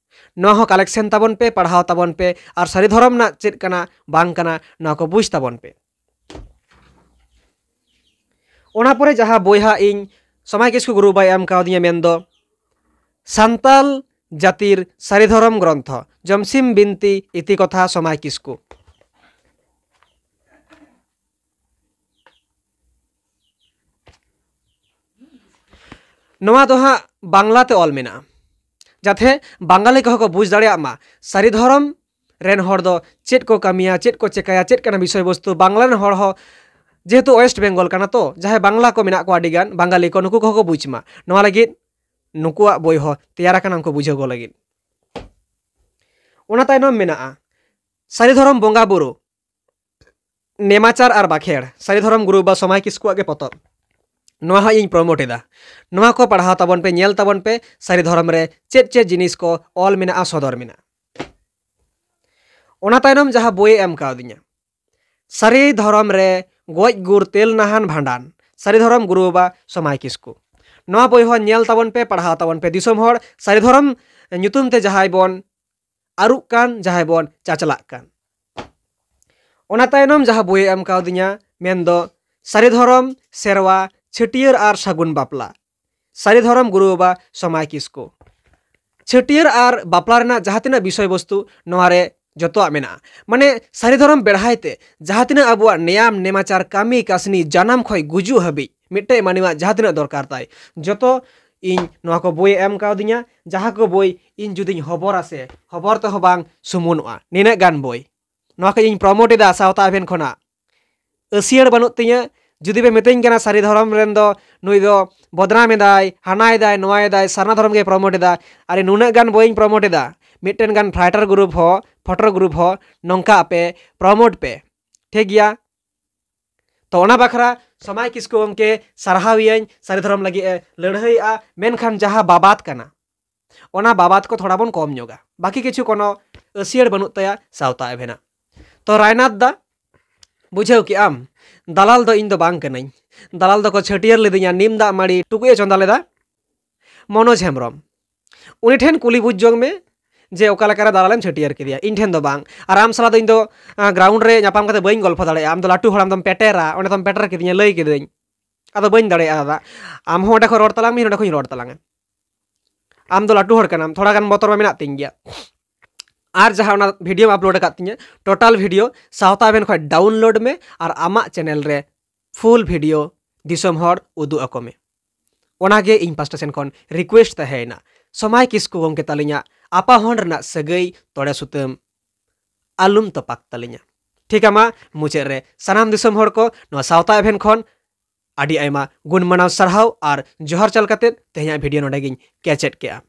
ᱱᱚᱣᱟ ᱦᱚᱸ ᱠᱟᱞᱮᱠᱥᱚᱱ ᱛᱟᱵᱚᱱ ᱯᱮ, ᱯᱟᱲᱦᱟᱣ ᱛᱟᱵᱚᱱ ᱯᱮ, ᱟᱨ ᱥᱟᱹᱨᱤ ᱫᱷᱚᱨᱚᱢ ᱨᱮᱱᱟᱜ ᱪᱮᱫ ᱠᱟᱱᱟ ᱵᱟᱝ ᱠᱟᱱᱟ, ᱱᱚᱣᱟ ᱠᱚ ᱵᱩᱡᱽ ᱛᱟᱵᱚᱱ ᱯᱮ᱾ ᱚᱱᱟ ᱯᱚᱨᱮ ᱡᱟᱦᱟᱸ ᱵᱳᱭ ᱦᱟᱸᱜ ᱤᱧ ᱥᱚᱢᱟᱭ ᱠᱤᱥᱠᱩ ᱜᱩᱨᱩ ᱵᱟᱵᱟᱭ ᱮᱢ ᱠᱟᱣᱫᱤᱧᱟ, ᱢᱮᱱᱫᱚ ᱥᱟᱱᱛᱟᱞ ᱡᱟᱹᱛᱤᱨ ᱥᱟᱹᱨᱤ ᱫᱷᱚᱨᱚᱢ ᱜᱨᱚᱱᱛᱷᱚ ᱡᱚᱢᱥᱤᱢ ᱵᱤᱱᱛᱤ ᱤᱛᱤ ᱠᱚᱛᱷᱟ ᱥᱚᱢᱟᱭ ᱠᱤᱥᱠᱩ᱾ ᱱᱚᱣᱟ ᱫᱚ ᱦᱟᱸᱜ ᱵᱟᱝᱞᱟ ᱛᱮ ᱚᱞ ᱢᱮᱱᱟᱜᱼᱟ, ᱡᱟᱛᱮ ᱵᱟᱝᱜᱟᱞᱤ ᱠᱚᱦᱚᱸ ᱠᱚ ᱵᱩᱡᱽ ᱫᱟᱲᱮᱭᱟᱜ ᱢᱟ ᱥᱟᱹᱨᱤ ᱫᱷᱚᱨᱚᱢ ᱨᱮᱱ ᱦᱚᱲ ᱫᱚ ᱪᱮᱫ ᱠᱚ ᱠᱟᱹᱢᱤᱭᱟ, ᱪᱮᱫ ᱠᱚ ᱪᱮᱠᱟᱭᱟ, ᱪᱮᱫ ᱠᱟᱱᱟ ᱵᱤᱥᱚᱭ ᱵᱚᱥᱛᱩ᱾ ᱵᱟᱝᱞᱟ ᱨᱮᱱ ᱦᱚᱲ ᱦᱚᱸ, ᱡᱮᱦᱮᱛᱩ ᱳᱭᱮᱥᱴ ᱵᱮᱝᱜᱚᱞ ᱠᱟᱱᱟ ᱛᱚ, ᱡᱟᱦᱟᱸᱭ ᱵᱟᱝᱞᱟ ᱠᱚ ᱢᱮᱱᱟᱜ ᱠᱚᱣᱟ ᱟᱹᱰᱤ ᱜᱟᱱ ᱵᱟᱝᱜᱟᱞᱤ ᱠᱚ, ᱱᱩᱠᱩ ᱠᱚᱦᱚᱸ ᱠᱚ ᱵᱩᱡᱽ ᱢᱟ᱾ ᱱᱚᱣᱟ ᱞᱟᱹᱜᱤᱫ ᱱᱩᱠᱩᱣᱟᱜ ᱵᱳᱭ ᱦᱚᱸ ᱛᱮᱭᱟᱨ ᱟᱠᱟᱱᱟ, ᱩᱱᱠᱩ ᱵᱩᱡᱷᱟᱹᱣ ᱠᱚ ᱞᱟᱹᱜᱤᱫ᱾ ᱚᱱᱟ ᱛᱟᱭᱱᱚᱢ ᱢᱮᱱᱟᱜᱼᱟ ᱥᱟᱹᱨᱤ ᱫᱷᱚᱨᱚᱢ ᱵᱚᱸᱜᱟ ᱵᱩᱨᱩ, ᱱᱮᱢᱟᱪᱟᱨ ᱟᱨ ᱵᱟᱠᱷᱮᱲ, ᱥᱟᱹᱨᱤ ᱫᱷᱚᱨᱚᱢ ᱜᱩᱨᱩ ᱵᱟᱵᱟ ᱥᱚᱢᱟᱭ ᱠᱤᱥᱠᱩᱣᱟᱜ ᱜᱮ ᱯᱚᱛᱚᱵ᱾ ᱱᱚᱣᱟ ᱦᱚᱸ ᱤᱧ ᱯᱨᱚᱢᱳᱴ ᱮᱫᱟ᱾ ᱱᱚᱣᱟ ᱠᱚ ᱯᱟᱲᱦᱟᱣ ᱛᱟᱵᱚᱱ ᱯᱮ, ᱧᱮᱞ ᱛᱟᱵᱚᱱ ᱯᱮ, ᱥᱟᱹᱨᱤ ᱫᱷᱚᱨᱚᱢ ᱨᱮ ᱪᱮᱫ ᱪᱮᱫ ᱡᱤᱱᱤᱥ ᱠᱚ ᱚᱞ ᱢᱮᱱᱟᱜᱼᱟ, ᱥᱚᱫᱚᱨ ᱢᱮᱱᱟᱜᱼᱟ᱾ ᱚᱱᱟ ᱛᱟᱭᱱᱚᱢ ᱡᱟᱦᱟᱸ ᱵᱳᱭᱮ ᱮᱢ ᱠᱟᱣᱫᱤᱧᱟ, ᱥᱟᱹᱨᱤ ᱫᱷᱚᱨᱚᱢ ᱨᱮ ᱜᱚᱡ ᱜᱩᱨ ᱛᱮᱞ ᱱᱟᱦᱟᱱ ᱵᱷᱟᱸᱰᱟᱱ, ᱥᱟᱹᱨᱤ ᱫᱷᱚᱨᱚᱢ ᱜᱩᱨᱩ ᱵᱟᱵᱟ ᱥᱚᱢᱟᱭ ᱠᱤᱥᱠᱩ᱾ ᱱᱚᱣᱟ ᱵᱳᱭ ᱦᱚᱸ ᱧᱮᱞ ᱛᱟᱵᱚᱱ ᱯᱮ, ᱯᱟᱲᱦᱟᱣ ᱛᱟᱵᱚᱱ ᱯᱮ᱾ ᱫᱤᱥᱚᱢ ᱦᱚᱲ ᱥᱟᱹᱨᱤ ᱫᱷᱚᱨᱚᱢ ᱧᱩᱛᱩᱢ ᱛᱮ ᱡᱟᱦᱟᱸᱭ ᱵᱚᱱ ᱟᱹᱨᱩᱜ ᱠᱟᱱ, ᱡᱟᱦᱟᱸᱭ ᱵᱚᱱ ᱪᱟᱪᱞᱟᱜ ᱠᱟᱱ᱾ ᱚᱱᱟ ᱛᱟᱭᱱᱚᱢ ᱡᱟᱦᱟᱸ ᱵᱳᱭᱮ ᱮᱢ ᱠᱟᱣᱫᱤᱧᱟ, ᱢᱮᱱᱫᱚ ᱥᱟᱹᱨᱤ ᱫᱷᱚᱨᱚᱢ, ᱥᱮᱨᱣᱟ, ᱪᱷᱟᱹᱴᱭᱟᱹᱨ ᱟᱨ ᱥᱟᱹᱜᱩᱱ ᱵᱟᱯᱞᱟ, ᱥᱟᱹᱨᱤ ᱫᱷᱚᱨᱚᱢ ᱜᱩᱨᱩ ᱵᱟᱵᱟ ᱥᱚᱢᱟᱭ ᱠᱤᱥᱠᱩ᱾ ᱪᱷᱟᱹᱴᱭᱟᱹᱨ ᱟᱨ ᱵᱟᱯᱞᱟ ᱨᱮᱱᱟᱜ ᱡᱟᱦᱟᱸ ᱛᱤᱱᱟᱹᱜ ᱵᱤᱥᱚᱭ ᱵᱚᱥᱛᱩ, ᱱᱚᱣᱟ ᱨᱮ ᱡᱚᱛᱚᱣᱟᱜ ᱢᱮᱱᱟᱜᱼᱟ᱾ ᱢᱟᱱᱮ, ᱥᱟᱹᱨᱤ ᱫᱷᱚᱨᱚᱢ ᱵᱮᱲᱦᱟᱭ ᱛᱮ ᱡᱟᱦᱟᱸ ᱛᱤᱱᱟᱹᱜ ᱟᱵᱚᱣᱟᱜ ᱱᱮᱭᱟᱢ ᱱᱮᱢᱟᱪᱟᱨ, ᱠᱟᱹᱢᱤ ᱠᱟᱹᱥᱱᱤ, ᱡᱟᱱᱟᱢ ᱠᱷᱚᱱ ᱜᱩᱡᱩᱜ ᱦᱟᱹᱵᱤᱡ ᱢᱤᱫᱴᱮᱡ ᱢᱟᱹᱱᱢᱤᱭᱟᱜ ᱡᱟᱦᱟᱸ ᱛᱤᱱᱟᱹᱜ ᱫᱚᱨᱠᱟᱨ ᱛᱟᱭ, ᱡᱚᱛᱚ ᱤᱧ ᱱᱚᱣᱟ ᱠᱚ ᱵᱳᱭᱮ ᱮᱢ ᱠᱟᱣᱫᱤᱧᱟ, ᱡᱟᱦᱟᱸ ᱠᱚ ᱵᱳᱭ ᱤᱧ ᱡᱩᱫᱤᱧ ᱦᱚᱵᱚᱨᱟ ᱥᱮ, ᱦᱚᱵᱚᱨ ᱛᱮᱦᱚᱸ ᱵᱟᱝ ᱥᱩᱢᱩᱱᱚᱜᱼᱟ᱾ ᱱᱤᱱᱟᱹᱜ ᱜᱟᱱ ᱵᱳᱭ, ᱱᱚᱣᱟ ᱠᱚ ᱤᱧ ᱯᱨᱚᱢᱳᱴ ᱮᱫᱟ ᱥᱟᱶᱛᱟ ᱮᱵᱷᱮᱱ ᱠᱷᱚᱱᱟᱜ᱾ ᱟᱹᱥᱤᱭᱟᱹᱲ ᱵᱟᱹᱱᱩᱜ ᱛᱤᱧᱟᱹ᱾ ᱡᱩᱫᱤ ᱯᱮ ᱢᱤᱛᱟᱹᱧ ᱠᱟᱱᱟ, ᱥᱟᱹᱨᱤ ᱫᱷᱚᱨᱚᱢ ᱨᱮᱱ ᱫᱚ ᱱᱩᱭ ᱫᱚ ᱵᱚᱫᱱᱟᱢ ᱮᱫᱟᱭ, ᱦᱟᱱᱟ ᱮᱫᱟᱭ, ᱱᱚᱣᱟ ᱮᱫᱟᱭ, ᱥᱟᱨᱱᱟ ᱫᱷᱚᱨᱚᱢ ᱜᱮ ᱯᱨᱚᱢᱳᱴ ᱮᱫᱟ, ᱟᱨ ᱱᱩᱱᱟᱹᱜ ᱜᱟᱱ ᱵᱳᱭᱤᱧ ᱯᱨᱚᱢᱳᱴ ᱮᱫᱟ, ᱢᱤᱫᱴᱮᱱ ᱜᱟᱱ ᱯᱷᱟᱭᱴᱟᱨ ᱜᱨᱩᱯ ᱦᱚᱸ, ᱯᱷᱚᱴᱚᱨ ᱜᱨᱩᱯ ᱦᱚᱸ, ᱱᱚᱝᱠᱟ ᱟᱯᱮ ᱯᱨᱚᱢᱳᱴ ᱯᱮ, ᱴᱷᱤᱠ ᱜᱮᱭᱟ? ᱛᱚ, ᱚᱱᱟ ᱵᱟᱠᱷᱨᱟ ᱥᱚᱢᱟᱭ ᱠᱤᱥᱠᱩ ᱜᱚᱢᱠᱮ ᱥᱟᱨᱦᱟᱣᱤᱭᱟᱹᱧ, ᱥᱟᱹᱨᱤ ᱫᱷᱚᱨᱚᱢ ᱞᱟᱹᱜᱤᱫ ᱮ ᱞᱟᱹᱲᱦᱟᱹᱭᱮᱜᱼᱟ, ᱢᱮᱱᱠᱷᱟᱱ ᱡᱟᱦᱟᱸ ᱵᱟᱵᱟᱫ ᱠᱟᱱᱟ, ᱚᱱᱟ ᱵᱟᱵᱟᱫ ᱠᱚ ᱛᱷᱚᱲᱟ ᱵᱚᱱ ᱠᱚᱢ ᱧᱚᱜᱟ᱾ ᱵᱟᱹᱠᱤ ᱠᱤᱪᱷᱩ ᱠᱳᱱᱳ ᱟᱹᱥᱤᱭᱟᱹᱲ ᱵᱟᱹᱱᱩᱜ ᱛᱟᱭᱟ ᱥᱟᱶᱛᱟ ᱮᱵᱷᱮᱱᱟᱜ᱾ ᱛᱚ, ᱨᱟᱭᱱᱟᱛᱷ ᱫᱟ, ᱵᱩᱡᱷᱟᱹᱣ ᱠᱮᱜ ᱟᱢ, ᱫᱟᱞᱟᱞ ᱫᱚ ᱤᱧ ᱫᱚ ᱵᱟᱝ ᱠᱟᱹᱱᱟᱹᱧ᱾ ᱫᱟᱞᱟᱞ ᱫᱚᱠᱚ ᱪᱷᱟᱹᱴᱭᱟᱹᱨ ᱞᱤᱫᱤᱧᱟ, ᱱᱤᱢ ᱫᱟᱜ ᱢᱟᱹᱲᱤ ᱴᱩᱠᱩᱡ ᱮ ᱪᱚᱸᱫᱟ ᱞᱮᱫᱟ ᱢᱚᱱᱳᱡᱽ ᱦᱮᱢᱵᱨᱚᱢ᱾ ᱩᱱᱤ ᱴᱷᱮᱱ ᱠᱩᱞᱤ ᱵᱩᱡᱽ ᱡᱚᱝ ᱢᱮ ᱡᱮ ᱚᱠᱟ ᱞᱮᱠᱟᱨᱮ ᱫᱟᱞᱟᱞᱮᱢ ᱪᱷᱟᱹᱴᱭᱟᱹᱨ ᱠᱮᱫᱮᱭᱟ᱾ ᱤᱧ ᱴᱷᱮᱱ ᱫᱚ ᱵᱟᱝ᱾ ᱟᱨ ᱟᱢ ᱥᱟᱞᱟᱜ ᱫᱚ ᱤᱧ ᱫᱚ, ᱟᱸ, ᱜᱨᱟᱣᱩᱱᱰ ᱨᱮ ᱧᱟᱯᱟᱢ ᱠᱟᱛᱮ ᱵᱟᱹᱧ ᱜᱚᱞᱯᱷᱚ ᱫᱟᱲᱮᱭᱟᱜᱼᱟ᱾ ᱟᱢ ᱫᱚ ᱞᱟᱹᱴᱩ ᱦᱚᱲ, ᱟᱢ ᱫᱚᱢ ᱯᱮᱴᱮᱨᱟ, ᱚᱸᱰᱮ ᱫᱚᱢ ᱯᱮᱴᱮᱨ ᱠᱤᱫᱤᱧᱟ, ᱞᱟᱹᱭ ᱠᱤᱫᱟᱹᱧ᱾ ᱟᱫᱚ ᱵᱟᱹᱧ ᱫᱟᱲᱮᱭᱟᱜᱼᱟ ᱫᱟᱫᱟ᱾ ᱟᱢ ᱦᱚᱸ ᱚᱸᱰᱮ ᱠᱷᱚᱱ ᱨᱚᱲ ᱛᱟᱞᱟᱝ ᱢᱮ, ᱤᱧ ᱱᱚᱸᱰᱮ ᱠᱷᱚᱱ ᱤᱧ ᱨᱚᱲ ᱛᱟᱞᱟᱝᱟ᱾ ᱟᱢ ᱫᱚ ᱞᱟᱹᱴᱩ ᱦᱚᱲ ᱠᱟᱱᱟᱢ, ᱛᱷᱚᱲᱟ ᱜᱟᱱ ᱵᱚᱛᱚᱨ ᱢᱟ ᱢᱮᱱᱟᱜ ᱛᱤᱧ ᱜᱮᱭᱟ᱾ ᱟᱨ ᱡᱟᱦᱟᱸ ᱚᱱᱟ ᱵᱷᱤᱰᱤᱭᱳᱢ ᱟᱯᱞᱳᱰ ᱟᱠᱟᱫ ᱛᱤᱧᱟᱹ, ᱴᱳᱴᱟᱞ ᱵᱷᱤᱰᱤᱭᱳ ᱥᱟᱶᱛᱟ ᱮᱵᱷᱮᱱ ᱠᱷᱚᱱ ᱰᱟᱣᱩᱱᱞᱳᱰ ᱢᱮ ᱟᱨ ᱟᱢᱟᱜ ᱪᱮᱱᱮᱞ ᱨᱮ ᱯᱷᱩᱞ ᱵᱷᱤᱰᱤᱭᱳ ᱫᱤᱥᱚᱢ ᱦᱚᱲ ᱩᱫᱩᱜ ᱟᱠᱚ ᱢᱮ᱾ ᱚᱱᱟᱜᱮ ᱤᱧ ᱯᱟᱥᱴᱟ ᱥᱮᱱ ᱠᱷᱚᱱ ᱨᱤᱠᱩᱭᱮᱥᱴ ᱛᱟᱦᱮᱸᱭᱮᱱᱟ᱾ ᱥᱚᱢᱟᱭ ᱠᱤᱥᱠᱩ ᱜᱚᱢᱠᱮ ᱛᱟᱹᱞᱤᱧᱟᱜ ᱟᱯᱟᱦᱚᱱ ᱨᱮᱱᱟᱜ ᱥᱟᱹᱜᱟᱹᱭ ᱛᱚᱲᱮ ᱥᱩᱛᱟᱹᱢ ᱟᱞᱚᱢ ᱛᱚᱯᱟᱜ ᱛᱟᱹᱞᱤᱧᱟ᱾ ᱴᱷᱤᱠ ᱟᱢᱟ, ᱢᱩᱪᱟᱹᱫ ᱨᱮ ᱥᱟᱱᱟᱢ ᱫᱤᱥᱚᱢ ᱦᱚᱲ ᱠᱚ ᱱᱚᱣᱟ ᱥᱟᱶᱛᱟ ᱮᱵᱷᱮᱱ ᱠᱷᱚᱱ ᱟᱹᱰᱤ ᱟᱭᱢᱟ ᱜᱩᱱ ᱢᱟᱱᱟᱣ ᱥᱟᱨᱦᱟᱣ ᱟᱨ ᱡᱚᱦᱟᱨ ᱪᱟᱞ ᱠᱟᱛᱮᱫ ᱛᱮᱦᱮᱧᱟᱜ ᱵᱷᱤᱰᱤᱭᱳ ᱱᱚᱰᱮ ᱜᱤᱧ ᱠᱮᱪᱮᱫ ᱠᱮᱜᱼᱟ᱾